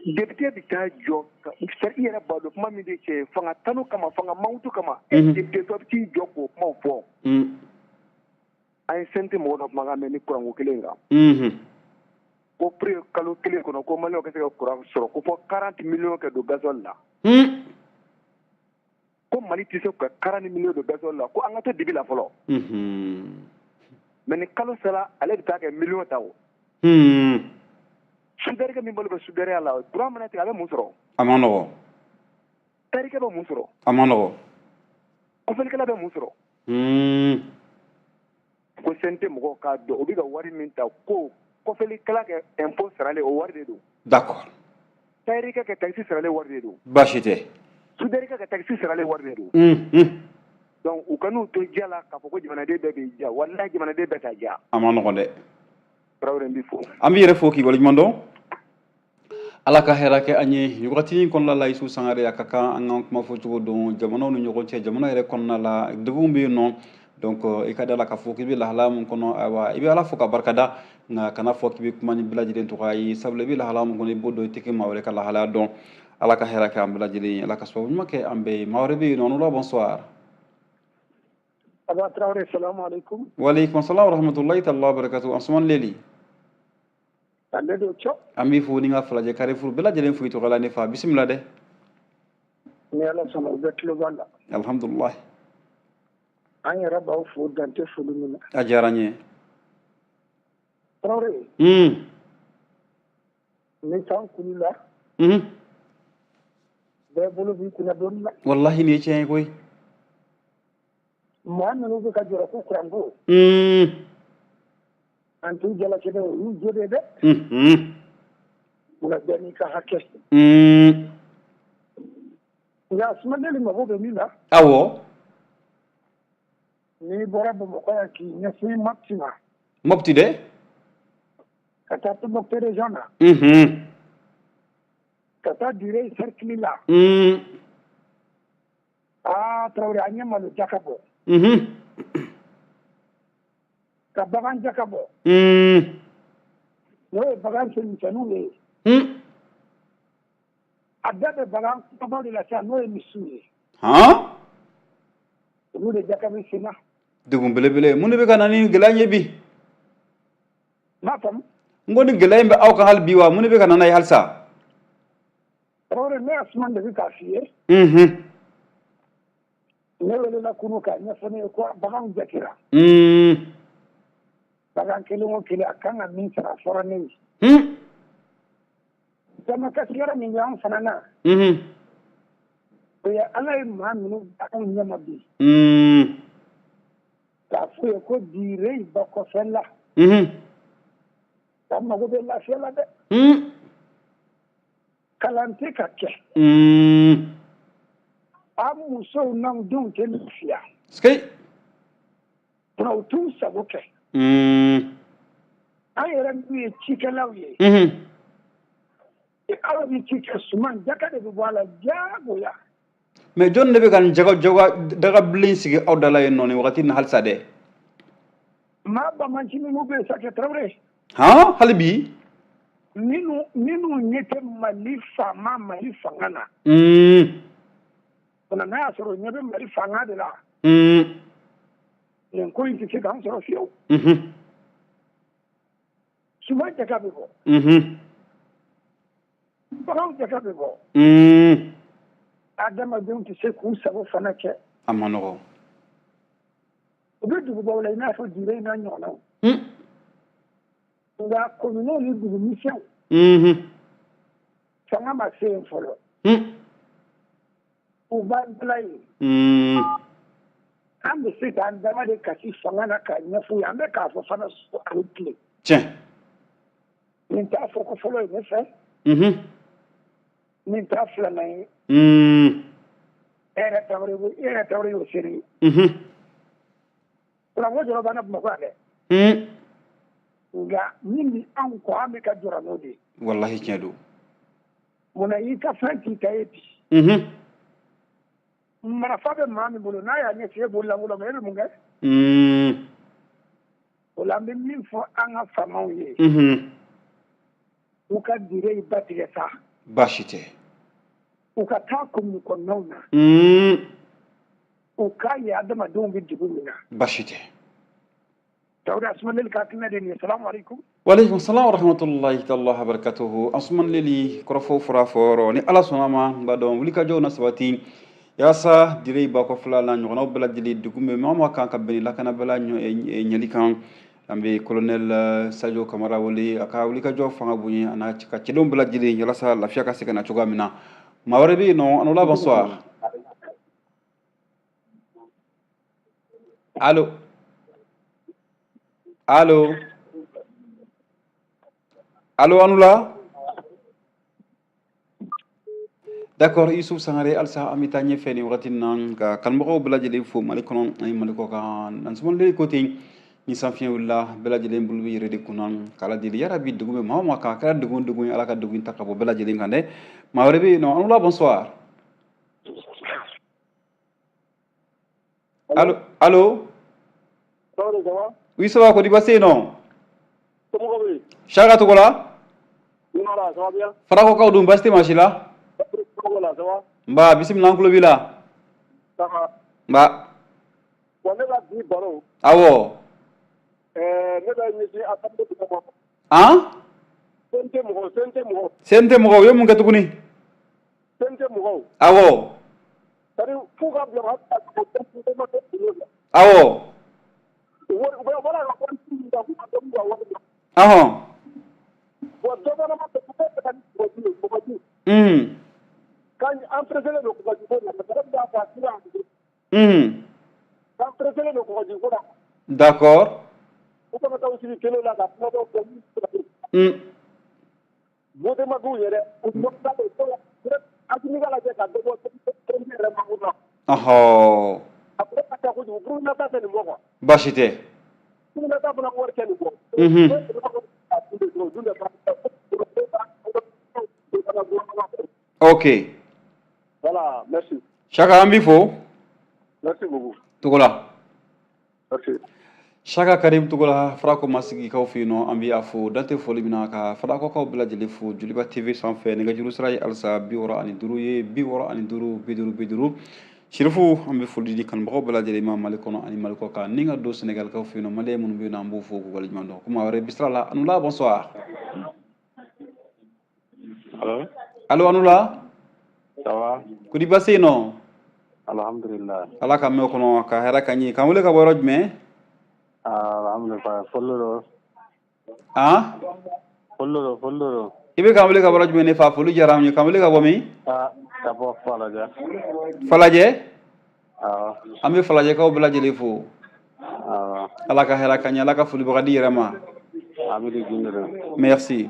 Député bɛ taa jɔ, i yɛrɛ b'a dɔn kuma min de cɛ fanga tanu kama, fanga mankutu kama, député dɔ bɛ t'i jɔ k'o kumaw fɔ. An ye CNT mɔgɔw ka kumakan mɛn ni kuranko kelen kan. Ko pour kalo kelen kɔnɔ ko maliyɛnw ka se ka kuran sɔrɔ ko fɔ 40 millions ka don gasoil la. Ko Mali tɛ se ka 40 millions don gasoil la, ko an ka to dibi la fɔlɔ. Mais ni kalo sera, ale bɛ taa kɛ million ta o. Soudeur min balo bɛ soudeurya la, courant mana tigɛ a bɛ mun sɔrɔ? A ma nɔgɔ. Tarikɛ bɛ mun sɔrɔ? A ma nɔgɔ. Kɔfɛlikɛla bɛ mun sɔrɔ? Ko CNT mɔgɔw k'a dɔn u bɛ ka wari min ta ko kɔfɛlikɛla kɛ impôt saralen o wari de don. D'accord. Tarikɛ kɛ taxe saralen wari de don. Baasi tɛ. Soudeur kɛ taxe saralen wari de don. Donc u kan'u to diya la k'a fɔ ko jamanaden bɛɛ b'i diya, walahi jamanaden bɛɛ t'a diya. A ma nɔgɔn dɛ. Tarawele, n b'i fo. An b'i yɛrɛ fo k'i waleɲuman dɔn. Ala ka hɛrɛ kɛ an ye nin wagati in kɔnɔna la. Isu Sangare, a ka kan an ka kuma fɔcogo dɔn jamanaw ni ɲɔgɔn cɛ, jamana yɛrɛ kɔnɔna la degun bɛ yen nɔ. Donc i ka da la k'a fɔ k'i bɛ lahalaya min kɔnɔ, ayiwa, i bɛ Ala fo ka barikada, nka kana fɔ k'i bɛ kuma ni bɛɛ lajɛlen tɔgɔ ye, sabula i bɛ lahalaya min kɔnɔ, i b'o dɔn, i tɛ kɛ maa wɛrɛ ka lahalaya dɔn. Ala ka hɛrɛ kɛ an bɛɛ lajɛlen ye, Ala ka sababu ɲuman kɛ an bɛɛ ye. Maa wɛrɛ bɛ yen nɔ, an bonsoir. Aba Traoré, salam alaikum. Wa alaikum salam wa rahmatullahi ta'ala wa barakatuh. Ansuman Leli. Ale don cɔ. An b'i fo ni ka falajɛ Carrefour bɛɛ lajɛlen fo i tɔgɔ la, ne fa, bisimila dɛ. Ni Ala sɔnna, u bɛ tulo b'a la. Alhamdulillah. An yɛrɛ b'aw fo dan tɛ foli min na. A diyara n ye. Traoré. Ni san kulu la. Bɛɛ bolo b'i kunna dɔɔni na. Wallahi nin ye tiɲɛ ye koyi. Maa minnu bɛ ka jɔrɔ ko kuranko. An t'u jalaki dɛ, o y'u jo de ye dɛ. Nka bɛɛ n'i ka hakɛ. Nka Sumadeli mago bɛ min na. Awɔ. N'i bɔra Bamakɔ yan k'i ɲɛsin Mopti ma. Mopti dɛ. Ka taa Tombouctou région na. Ka taa Diré cercle la. Aa Traoré, an ye malo jaka bɔ. Ka bagan jaka bɔ. N'o ye bagan senmisɛnninw de ye. A bɛɛ bɛ bagan kumabaw de la sisan, n'o ye misiw ye. Olu de jaka bɛ sen na. Degun belebele, mun de bɛ ka na ni gɛlɛya ye bi? N m'a faamu. N ko ni gɛlɛya in bɛ aw kan hali bi wa, mun de bɛ ka na n'a ye halisa? Traoré, ne Asuman de bɛ k'a f'i ye. Ne welela kunu k'a ɲɛfɔ ne ye ko baganw jatera. Bagan kelen o kelen, a kan ka min sara, a fɔra ne ye. Damakasi yɔrɔ min bɛ anw fana na. O ye Ala ye maa minnu da anw ɲɛma bi. K'a f'u ye ko Diré ba kɔfɛ la. K'an mago bɛ lafiya la dɛ. Kalan tɛ ka kɛ. An musow n'anw denw tɛ lafiya. Munna u t'u sago kɛ? An yɛrɛ minnu ye cikɛlaw ye. Aw bɛ ci kɛ, suman jaka de bɛ bɔ a la diyagoya. Mais jɔn de bɛ ka nin jaga jaga dagabilen sigi aw da la yen nɔ nin wagati in na halisa dɛ? Maa bamanci minnu bɛ yen sa kɛ, Tarawele. Han, hali bi. Minnu ɲɛ tɛ Mali faama, Mali fanga na. Nka n'a y'a sɔrɔ ɲɛ bɛ Mali fanga de la. Nin ko in tɛ se k'an sɔrɔ fiyewu. Suman jaka bɛ bɔ. Baganw jaka bɛ bɔ. Adamadenw tɛ se k'u sago fana kɛ. A ma nɔgɔn. U bɛ dugubaw la i n'a fɔ Diré n'a ɲɔgɔnnaw. Nka kominiw ni dugu misɛnw. Fanga ma se yen fɔlɔ. U b'an bila yen. An bɛ se k'an dama de kasi fanga na k'a ɲɛf'u ye, an bɛ k'a fɔ fana su ani tile. Tiɲɛ. Nin t'a fɔ ko fɔlɔ ye ne fɛ. Nin t'a filanan ye. E yɛrɛ Tarawele, e yɛrɛ Tarawele y'o seere ye. Kuranko jɔrɔ b'an na Bamakɔ yan dɛ. Nka min bɛ anw kɔ, an bɛ ka jɔrɔ n'o de ye. Walahi tiɲɛ don. Munna i ka fɛn k'i ta ye bi? Marifa bɛ maa min bolo, n'a y'a ɲɛsin e bololankolon ma, e bɛ mun kɛ? O la, an bɛ min fɔ an ka faamaw ye, u ka dire in ba tigɛ sa. Baasi tɛ. U ka taa commune kɔnɔnaw na, u k'a ye adamadenw bɛ dugu min na. Baasi tɛ. Dawuda Asuman ka hakilina de nin ye. Salamu aleykum. Waleykum salam wa rahmatullahi taala wa barakatuhu. Asuman Leli, kɔrɔfɔw fɔra fɔyɔrɔ ni Ala sɔnna ma, n b'a dɔn wulikajɔw na sabati yaasa dire ba kɔfɛla la ɲɔgɔnnaw bɛɛ lajɛlen degun bɛ maa o maa kan ka bɛn ni lakanabaliya ɲɛli kan. An bɛ colonel Sadio Kamara wele a ka wulikajɔ fanga bonya a n'a ka cɛdenw bɛɛ lajɛlen yalasa lafiya ka se ka na cogoya min na. Maa wɛrɛ bɛ yen nɔ? An la, bonsoir. Allo, allo, allo, Anoula. D'accord, Youssouf Sangare, halisa an bɛ taa ɲɛfɛ nin wagati in na ka kanubagaw bɛɛ lajɛlen fo Mali kɔnɔ ani Mali kɔ kan. Ansuman ko ten, ni sanfiɲɛ wulila, bɛɛ lajɛlen bolo bɛ yɛrɛ de kunna k'Ala deli yarabi degun bɛ maa o maa kan, a kɛra degun o degun ye, Ala ka degun ta ka bɔ bɛɛ lajɛlen kan dɛ. Maa wɛrɛ bɛ yen nɔ? Anoula, bonsoir. Allo, allo. Oui, ça va, kodi baasi yen nɔ? Saka Togola? Farakɔkaw dun, baasi tɛ maa si la? Nba, bisimila, an tulo b'i la. Nba. Bon, ne ka bi baro. Awɔ. Ne bɛ ɲɛsin assemblée mɔgɔw ma. Han? CNT mɔgɔw, CNT mɔgɔw. CNT mɔgɔw, u ye mun kɛ tuguni? CNT mɔgɔw. Awɔ. C'est à dire f'u ka bila Awɔ. U bɛ bɔra ka wari min ta, k'u ka dɔ b'u ka wari la. Bon, dɔ fana ma kɛ, u bɛ ka ni kɔgɔji ye, kɔgɔji. K'an an pressé don kɔgɔji ko la, parce que ne bɛ taa fɔ a K'an pressé don kɔgɔji ko la. U kana taa u sigi kelen la ka kuma dɔw fɔ. Vote ma k'u yɛrɛ, u Assimi ka lajɛ ka dɔ bɔ CNT yɛrɛ mako la. A ko ka ca kojugu, Burukina ta tɛ nin bɔ quoi. Baasi tɛ. Burukina ta fana wari tɛ nin bɔ. Ok. Voilà, merci. Chaka, an b'i fo. Merci beaucoup. Togola. Merci. Chaka Karim Togola, Farako Masigikaw fɛ yen nɔ, an bɛ a fo dante foli min na ka Farakɔkaw bɛɛ lajɛlen fo Joliba TV sanfɛ. Nɛgɛjuru sira ye halisa 65 ye, 65 50 50. Sirifu, an bɛ foli di kanubagaw bɛɛ lajɛlen ma Mali kɔnɔ ani Mali kɔ kan, ni ka don Sénégalikaw fɛ yen nɔ, maliyɛn minnu bɛ yen nɔ, an b'u fo k'u waleɲuman dɔn. Kuma wɛrɛ bisira la. Anoula, bonsoir. Allo. Allo, Anoula. Ça va? Kodi baasi yen nɔ? Alhamdulillah. Ala ka mɛn o kɔnɔ ka hɛrɛ ka ɲɛ. K'an wele ka bɔ yɔrɔ jumɛn? Alhamdulillah. Foli don. Han? Foli don, foli don. I bɛ k'an wele ka bɔ yɔrɔ jumɛn ne fa? Foli diyara an ye. K'an wele ka bɔ min? Ah, ka bɔ Falajɛ. Falajɛ? Awɔ. An bɛ Falajɛkaw bɛɛ lajɛlen fo. Awɔ. Ala ka hɛrɛ ka ɲɛ, Ala ka folibaga di yɛrɛ ma. Amidu Gindo don. Merci.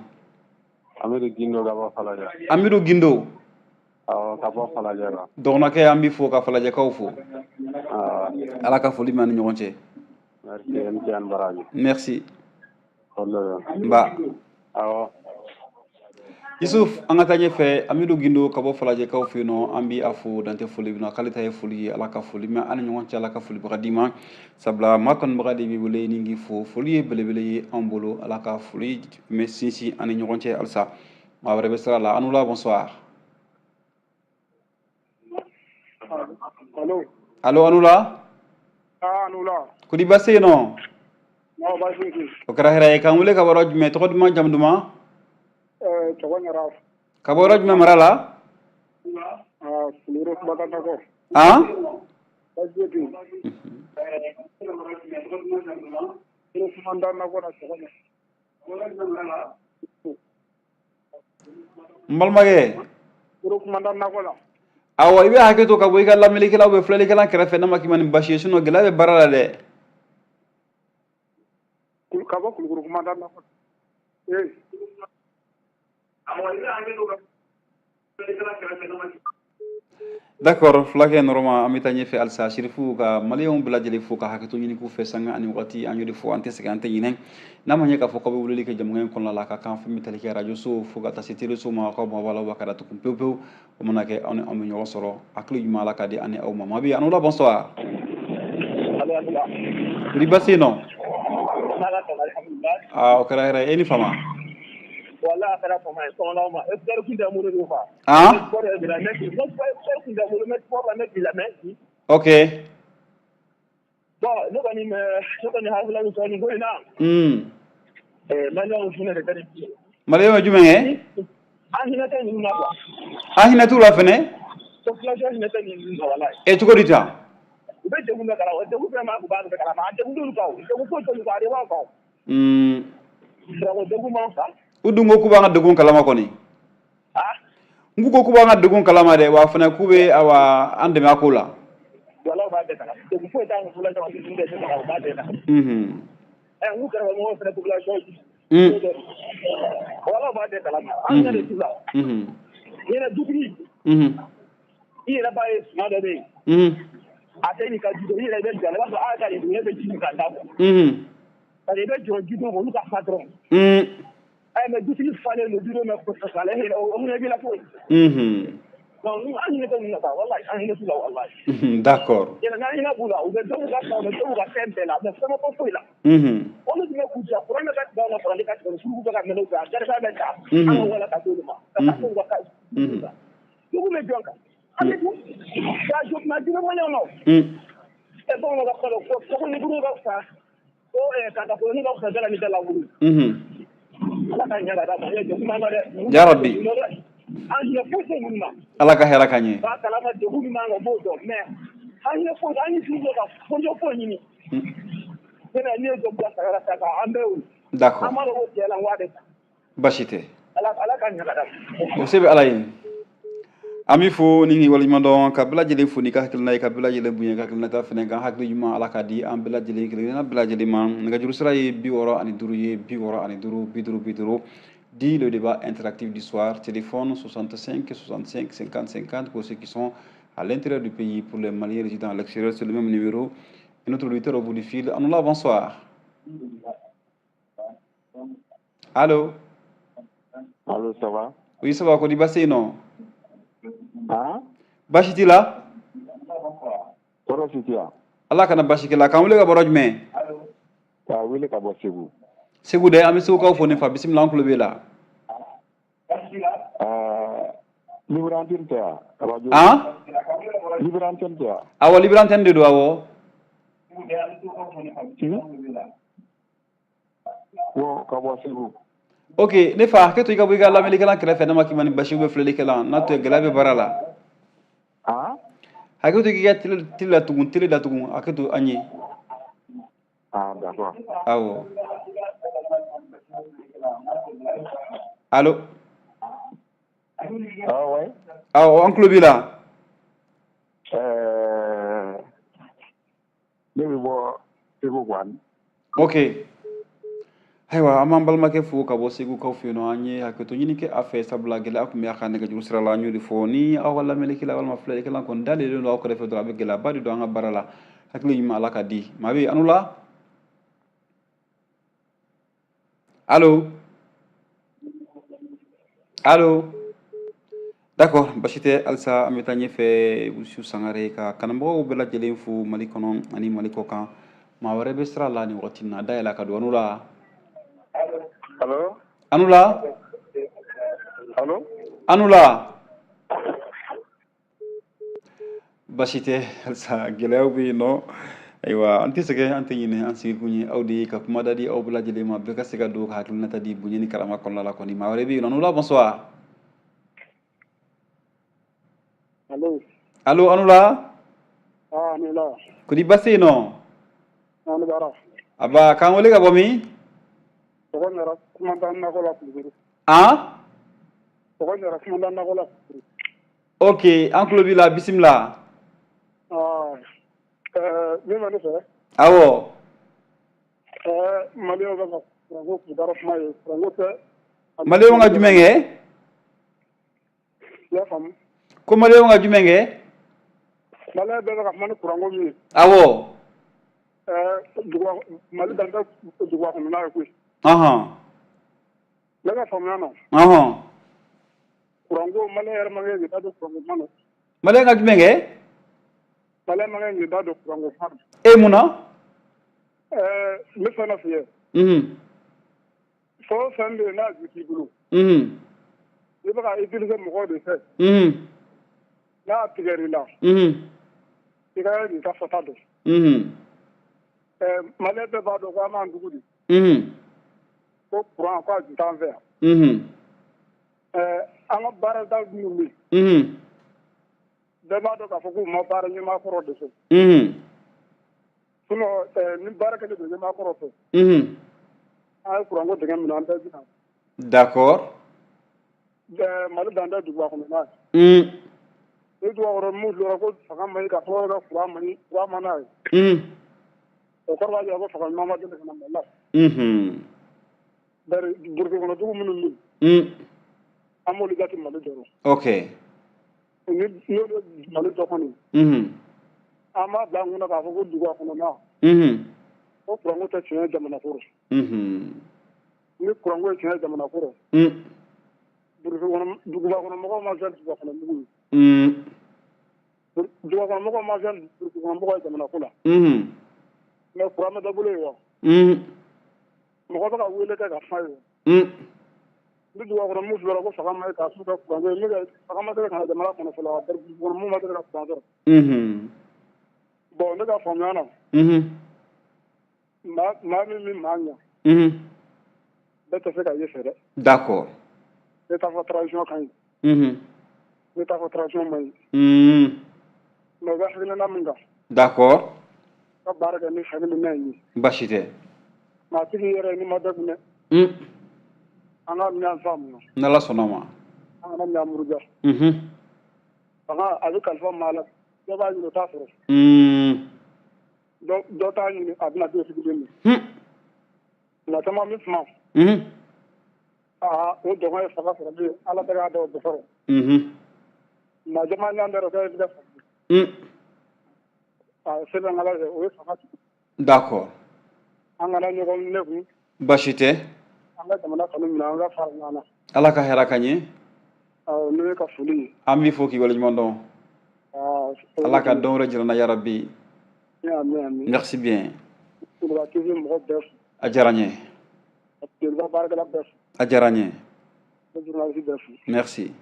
Amidu Gindo ka bɔ Falajɛ. Amidu Gindo. Awɔ, ka bɔ Falajɛ la. Dɔgɔnɔkɛ, an b'i fo ka Falajɛkaw fo. Awɔ. Ala ka foli mɛn an ni ɲɔgɔn cɛ. Merci, ani ce ani baraji. Merci. Foli don. Nba. Awɔ. Yusuf, an ka taa ɲɛfɛ. Amidu Gindo ka bɔ Falajɛkaw fɛ yen nɔ, an bɛ a fo dantɛ foli min na, k'ale ta ye foli ye. Ala ka foli mɛn an ni ɲɔgɔn cɛ, Ala ka folibaga d'i ma, sabula maa kanubaga de b'i wele ni k'i fo. Foli ye belebele ye anw bolo. Ala ka foli mɛn sinsin an ni ɲɔgɔn cɛ halisa. Maa wɛrɛ bɛ sira la? Anoula, bonsoir. Allo. Allo, Anoula. Ah, Anoula. Kodi baasi yen nɔ? Non, baasi tɛ. O kɛra hɛrɛ ye. K'an wele ka bɔ yɔrɔ jumɛn? Tɔgɔ duman, jamu duman? Tɔgɔ ɲara. Ka bɔ yɔrɔ jumɛn mara la? Ah, Kulukoro kumakan nakɔ. Han? Baasi tɛ. Kumakan nakɔ la, tɔgɔ ɲara. N balimakɛ. Kulukoro kumakan nakɔ la. Awɔ, i bɛ hakɛ to ka bɔ i ka lamɛnnikɛlaw bɛ filɛlikɛla kɛrɛfɛ, n'a ma k'i ma ni baasi ye, sinon gɛlɛya bɛ baara la dɛ. Ka bɔ Kulukoro kumakan nakɔ. Ee. D'accord, fulakɛ nɔrɔma. An bɛ taa ɲɛfɛ halisa. Sirifu ka maliyɛnw bɛɛ lajɛlen fo ka hakɛto ɲini k'u fɛ sanga ani wagati. An y'o de fɔ, an tɛ sɛgɛn, an tɛ ɲinɛ. N'a ma ɲɛ k'a fɔ k'aw bɛ weleli kɛ jamukan in kɔnɔna la, ka kan fɛn bɛ tali kɛ radio so fo ka taa se télé so ma, k'aw mabɔ a la wa ka datugu pewu pewu. O mana kɛ, aw ni anw bɛ ɲɔgɔn sɔrɔ. Hakili ɲuman, Ala ka di ani aw ma. Maa bɛ yen, la, bonsoir. Kori baasi yen nɔ? Aa, o kɛra hɛrɛ ye. E ni fama. Wala a kɛra fama ye sɔgɔma ma expert kun tɛ n bolo de quoi. Ah? Sport yɛrɛ de la, ne expert kun tɛ n bolo, n bɛ sport la, n bɛ k'i lamɛn. Ok. Bon, ne kɔni hakilina min sɔrɔ nin ko in na. Maliyɛnw hinɛ de ka di bi ye. Maliyɛnw ye jumɛn kɛ? An hinɛ tɛ ninnu na quoi. An hinɛ t'u la fɛnɛ. Population hinɛ tɛ ninnu na, walayi. E, cogo di tan? U bɛ degun bɛɛ kalama, degun fɛn b'a u b'a bɛɛ kalama, a degun t'olu kan o, degun foyi t'olu kan, a de b'anw kan o. Sirako degun b'anw kan. U dun ko k'u b'an ka degun kalama kɔni. Ah? N k'u ko k'u b'an ka degun kalama dɛ, wa fana k'u bɛ awa an dɛmɛ a ko la. Walayi, u b'a bɛɛ kalama, degun foyi t'an kan population kan, ninnu bɛɛ tɛ u b'a bɛɛ kalama. Ɛ, n k'u kɛrɛfɛmɔgɔw fana population. Walayi, u b'a bɛɛ kalama, an hinɛ de t'u la. Ɲinɛ dutigi. I yɛrɛ b'a ye, suma dɔ bɛ yen. A tɛ n'i ka du i yɛrɛ bɛ jɔ, i b'a fɔ a ka nin dun, e bɛ ji min k'a da kɔ. Parce que i bɛ jɔ judenw olu ka fa dɔrɔn. Ɛ, mais dutigi falen don, dudenw bɛ kɔsɔsɔ, ale hinɛ o hinɛ b'i la cogo di? Donc an hinɛ tɛ ninnu na sa, walayi, an hinɛ t'u la, walayi. Yɛlɛ n'an hinɛ b'u la, u bɛ dɔw ka sa, u bɛ dɔw ka fɛn bɛɛ la, mais fɛn ma bɔ foyi la. Olu tun bɛ k'u jɔ, kuran bɛ ka tigɛ anw na, kuran ka tigɛ, suruku bɛ ka mɛnɛ u fɛ, a garisa bɛ ta, an ka wala ka d'olu ma, ka taa f'u ka dugu bɛ jɔn kan? An bɛ dun ka jɔ kuma jugu maliyɛnw na o. Ɛ, bamananw ka kuma dɔ ko ni dugu ka fisa ko kakafoloni ka fisa dala ni da la wuli. Ala ka ɲɛ ka d'a ma, degun b'an kan dɛ. Ya Rabbi. An hinɛ foyi tɛ ninnu na. Ala ka hɛrɛ ka ɲɛ. Ba kalama degun min b'an kan, o b'o dɔn, mais an hinɛ foyi, an ye fili ka fɔjɔ foyi ɲini. Ne bɛ ne ye dɔ bila sagara ta kan, an bɛɛ y'o ye. An b'a dɔn ko tiɲɛ la, n ko a bɛ ta. Basi tɛ. Ala ala ka ɲɛ ka d'a ma. O se bɛ Ala ye. An b'i fo ni k'i waleɲuman dɔn, ka bɛɛ lajɛlen fo n'i ka hakilina ye, ka bɛɛ lajɛlen bonya ka hakilinata fɛnɛ kan. Hakili ɲuman, Ala ka di an bɛɛ lajɛlen kelen kelenna bɛɛ lajɛlen ma. Nɛgɛjuru sira ye 65 ye, 65 50 50. Dit le débat interactif du soir, téléphone 65 65 50 50 pour ceux qui sont à l'intérieur du pays. Pour les Maliens résidant à l'extérieur, c'est le même numéro. Et notre auditeur au bout du fil. Anoula, bonsoir. Allô? Allô, ça va? Oui, ça va, Kodi baasi non? Hein? Baasi t'i la? Tɔɔrɔ si tɛ yan. Ala kana baasi kɛ la. K'an wele ka bɔ yɔrɔ jumɛn? K'a wele ka bɔ Segu. Segu dɛ, an bɛ Segukaw fo ne fa. Bisimila, an tulo b'e la. Libre antenne tɛ yan? Radio. Han? Libre antenne tɛ yan? Awɔ, libre antenne de don, awɔ. Bon, ka bɔ Segu. Ok, ne fa, hakɛ to i ka bɔ i ka lamɛnnikɛla kɛrɛfɛ, ne ma k'i ma ni basi bɛ filɛlikɛla n'a tɛ, gɛlɛya bɛ baara la. Han? Hakɛ to i k'i ka télé datugu, télé datugu, hakɛ to an ye. Ah, d'accord. Awɔ. Allo? Ah ouais. Awɔ, an tulo b'i la. Ne bɛ bɔ Segu quoi. Ok. Ayiwa, an b'an balimakɛ fo ka bɔ Segukaw fɛ yen nɔ. An ye hakɛto ɲini kɛ a fɛ, sabula gɛlɛya tun bɛ a ka nɛgɛjuru sira la. An y'o de fɔ, ni aw ka lamɛnnikɛla walima filɛlikɛla kɔni dalen don aw kɛrɛfɛ dɔrɔn, a bɛ gɛlɛyaba de don an ka baara la. Hakili ɲuman, Ala ka di. Maa bɛ yen, Anoula? Allo? Allo? D'accord, basi tɛ. Halisa an bɛ taa ɲɛfɛ. Usu Sangare ka kanubagaw bɛɛ lajɛlen fo Mali kɔnɔ ani Mali kɔ kan. Maa wɛrɛ bɛ sira la nin wagati in na, dayɛlɛ ka don. Anoula? Allo? Anoula? Allo? Anoula? Basi tɛ, halisa gɛlɛyaw bɛ yen nɔ. Ayiwa, an tɛ sɛgɛn, an tɛ ɲinɛ, an sigikun ye aw de ye, ka kuma da di aw bɛɛ lajɛlen ma, bɛɛ ka se ka don ka hakilinata di bonya ni karama kɔnɔna la kɔni. Maa wɛrɛ bɛ yen nɔ. Anoula, bonsoir. Allo? Allo, Anoula? Ah, Anoula. Kodi baasi yen nɔ? Ani baara. Aba, k'an wele ka bɔ min? Tɔgɔ ɲara kumandan nakɔ la Kulukoro. Han? Tɔgɔ ɲara kumandan nakɔ la Kulukoro. Ok, an tulo b'i la, bisimila. Ah, min bɛ ne fɛ? Awɔ. Maliyɛnw bɛ ka kuranko kudara kuma ye, kuranko tɛ. Maliyɛnw ka jumɛn kɛ? I y'a faamu? Ko maliyɛnw ka jumɛn kɛ? Malien bɛɛ bɛ ka kuma ni kuranko min ye. Awɔ. Mali dan tɛ duguba kɔnɔna ye koyi. Ne ka faamuya na. Kuranko Malien yɛrɛ man kan k'i da don kuranko kuma na. Malien ka jumɛn kɛ? Malien man kan k'i da don kuranko kuma na. E mun na? N bɛ fɛn dɔ f'i ye. Fɛn o fɛn bɛ yen n'a ju t'i bolo. I bɛ ka utiliser mɔgɔw de fɛ. N'a tigɛr'i la. I ka kan k'i ka fɔta dɔn. Malien bɛɛ b'a dɔn ko an b'an dugu de. Ko courant ko a ju t'an fɛ yan. An ka baarada minnu bɛ yen. Bɛɛ b'a dɔn k'a fɔ k'u ma baara ɲɛmaa kɔrɔ de fɛ. Sinon ni baara kɛlen don ɲɛmaa kɔrɔ fɛ. An ye kuranko dingɛ minɛ an bɛɛ bɛ na. D'accord. Mali dan tɛ duguba kɔnɔna ye. Ni duguba kɔnɔ mun lora ko fanga man ɲi ka sababu kɛ courant man ɲi courant ma n'a ye. O kɔrɔ b'a jira ko fanga ɲuman ma deli ka na Mali la. Bari burusi kɔnɔ dugu minnu bɛ yen. An b'olu jate Mali dɔrɔn. Ok. Ni n'olu ye Mali dɔ kɔni. An b'a bila an kunna k'a fɔ ko duguba kɔnɔna. Ko kuranko tɛ tiɲɛ ye jamana ko rɔ. Ni kuranko ye tiɲɛ ye jamana ko rɔ. Burusi kɔnɔ duguba kɔnɔ mɔgɔw ma fisa duguba kɔnɔ mugu ye. Duguba kɔnɔ mɔgɔw ma fisa burusi kɔnɔ mɔgɔw ye jamana ko la. Mais kuran bɛ dɔ bolo yen wa? Mɔgɔ bɛ ka wele kɛ ka kuma ye wa? Ni duguba kɔnɔ mun filɛ ko fanga ma ɲi k'a su kɛ kuranko ye, min fanga ma deli ka na jamana kɔnɔ fɔlɔ, burusi kɔnɔ mun ma deli ka kuran sɔrɔ. Bon ne ka faamuya na. Maa min bɛ maa ɲɛ. Bɛɛ tɛ se ka ye fɛ dɛ. D'accord. Ne t'a fɔ transition ka ɲi. Ne t'a fɔ transition man ɲi. Mais u bɛ hakilina min kan. D'accord. Ka baara kɛ ni hakilina in ye. Baasi tɛ. Maa tigi yɛrɛ ni ma bɛɛ kun dɛ. An ka minɛ an faamu. N'Ala sɔnna ma. An kana minɛ an buruja. Fanga a bɛ kalifa maa la, dɔ b'a ɲini o t'a sɔrɔ. Dɔ t'a ɲini a bɛna den sigilen min. Maa caman bɛ kuma. Aa o dɔgɔ ye fanga sɔrɔ bilen Ala tɛ k'a dɔw sɔrɔ. Maa caman ɲɛ bɛ kɛ bɛ fanga. A sɛbɛn Ala fɛ o ye fanga sigi. D'accord. An kana ɲɔgɔn ne kun. Baasi tɛ. An ka jamana kanu minɛ an ka fara ɲɔgɔn na. Ala ka hɛrɛ ka ɲɛ. Awɔ ne ka foli ye. An b'i fo k'i waleɲuman dɔn. Ala ka dɔn wɛrɛ jira n na yarabi. Merci bien. Joliba TV mɔgɔ bɛɛ fo. A diyara n ye. Joliba baarakɛla bɛɛ fo. A diyara n ye. Journaliste bɛɛ fo. Merci.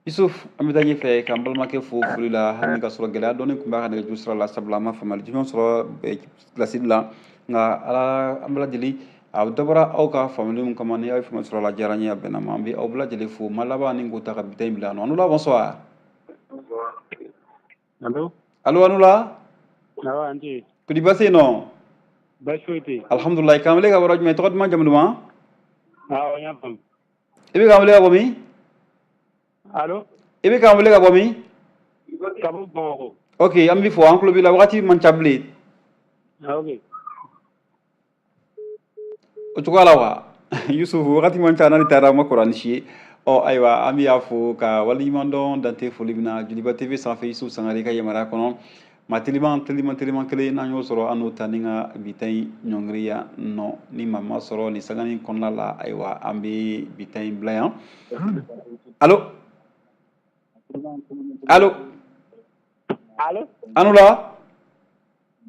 Yusuf, an bɛ taa ɲɛfɛ k'an balimakɛ fo foli la hali ni ka sɔrɔ gɛlɛya dɔɔni tun b'a ka nɛgɛjuru sira la, sabula an ma faamuyali jumɛn sɔrɔ laseli la, nka Ala an bɛɛ lajɛlen a dabɔra aw ka faamuyali min kama, ni aw ye faamuyali sɔrɔ a la, diyara n ye, a bɛnna ma. An bɛ aw bɛɛ lajɛlen fo. Ma laban ni k'o ta ka bi ta in bila yan nɔ. Anula, bonsoir. Allo. Allo, Anula. Awɔ, an ce. Kodi baasi yen nɔ? Baasi foyi tɛ yen. Alhamdulilayi, k'an wele ka bɔ yɔrɔ jumɛn? Tɔgɔ duman, jamu duman? Awɔ, n y'a faamu. I bɛ k'an wele ka bɔ min? Allo. I bɛ k'an wele ka bɔ min? Ka bɔ Bamakɔ. Ok, an b'i fo, an tulo b'i la, wagati man ca bilen. Ok. O cogoya la wa? Yusuf, wagati man ca, n'ale taara ma kɔrɔ ni si ye. Ɔ ayiwa, an bɛ y'a fo ka waleɲuman dɔn dante foli min na Joliba TV sanfɛ, Yusuf Sangare ka yamaruya kɔnɔ. Maa teliman teliman teliman kelen n'an y'o sɔrɔ, an n'o ta ni ka bi ta in ɲɔngiri yan nɔ. Ni maa ma sɔrɔ nin sanga in kɔnɔna la, ayiwa an bɛ bi ta in bila yan. Allo. Allo. Allo. Anula.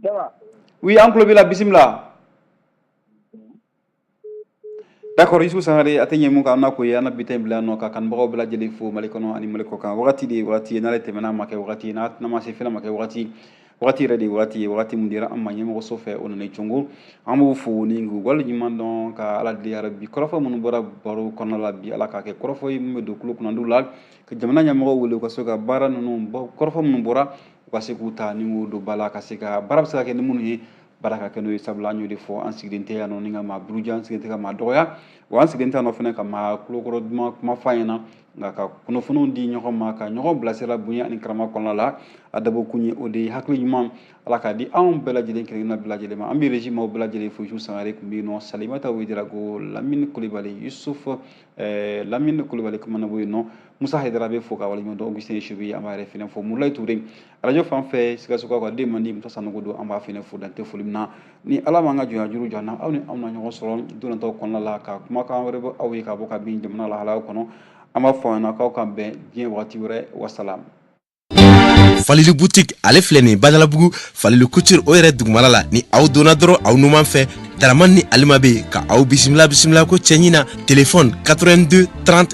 Ça va? Oui, an tulo b'i la, bisimila. D'accord, Yusuf Sangare, a tɛ ɲɛ mun kan, an n'a ko ye, an na bi ta in bila yan nɔ ka kanubagaw bɛɛ lajɛlen fo Mali kɔnɔ ani Mali kɔ kan. Wagati de ye wagati ye, n'ale tɛmɛna a ma kɛ wagati ye, n'a ma se fɛnɛ ma kɛ wagati, wagati yɛrɛ de ye wagati ye, wagati mun dira an ma ɲɛmɔgɔso fɛ, o nana i congo. An b'u fo ni k'u waleɲuman dɔn ka Ala deli yarabi. Kɔrɔfɔ minnu bɔra baro kɔnɔna la bi, Ala k'a kɛ kɔrɔfɔ ye min bɛ don tulo kunnandiw la, ka jamana ɲɛmɔgɔw wele u ka se ka baara ninnu bɔ, kɔrɔfɔ minnu bɔra u ka se k'u ta ni k'u don ba la, ka se ka baara bɛ se ka kɛ ni minnu ye, baara ka kɛ n'o ye. Sabula an y'o de fɔ, an sigilen tɛ yan nɔ ni ka maa buruja, an sigilen tɛ ka maa dɔgɔya, wa an sigilen tɛ yan nɔ fɛnɛ ka maa tulokɔrɔ duman kuma f'a ɲɛna. Nka ka kunnafoniw di ɲɔgɔn ma, ka ɲɔgɔn bilasira bonya ani karama kɔnɔna la, a dabɔkun ye o de ye. Hakili ɲuman, Ala k'a di anw bɛɛ lajɛlen kelenkelenna bɛɛ lajɛlen ma. An bɛ régie maaw bɛɛ lajɛlen fo. Su Sangare tun bɛ yen nɔ, Salimata Wedirago, Lamini Kulibali, Yusuf Lamini Kulibali kumana bɔ yen nɔ, Musa Hayidara bɛ fo ka waleɲuman dɔn, Augustin Subi, an b'a yɛrɛ fɛnɛ fo, Mulayi Ture arajo fan fɛ, Sikasokaw ka den man di, Musa Sanogo don, an b'a fɛnɛ fo dan tɛ foli min na. Ni Ala m'an ka jɔnya juru jɔ an na, aw ni anw na ɲɔgɔn sɔrɔ don nataw kɔnɔna la ka kumakan wɛrɛ bɔ aw ye ka bɔ ka bin jamana lahalayaw kɔnɔ. An b'a fɔ aw ɲɛna k'aw k'an bɛn diɲɛ wagati wɛrɛ. Wasalam. Falilu Boutique, ale filɛ nin Badalabugu, Falilu Couture, o yɛrɛ dugumala la. Ni aw donna dɔrɔn, aw numan fɛ, Daraman ni Alima bɛ ka aw bisimila. Bisimila ko cɛɲi na. Telefɔni 82 30.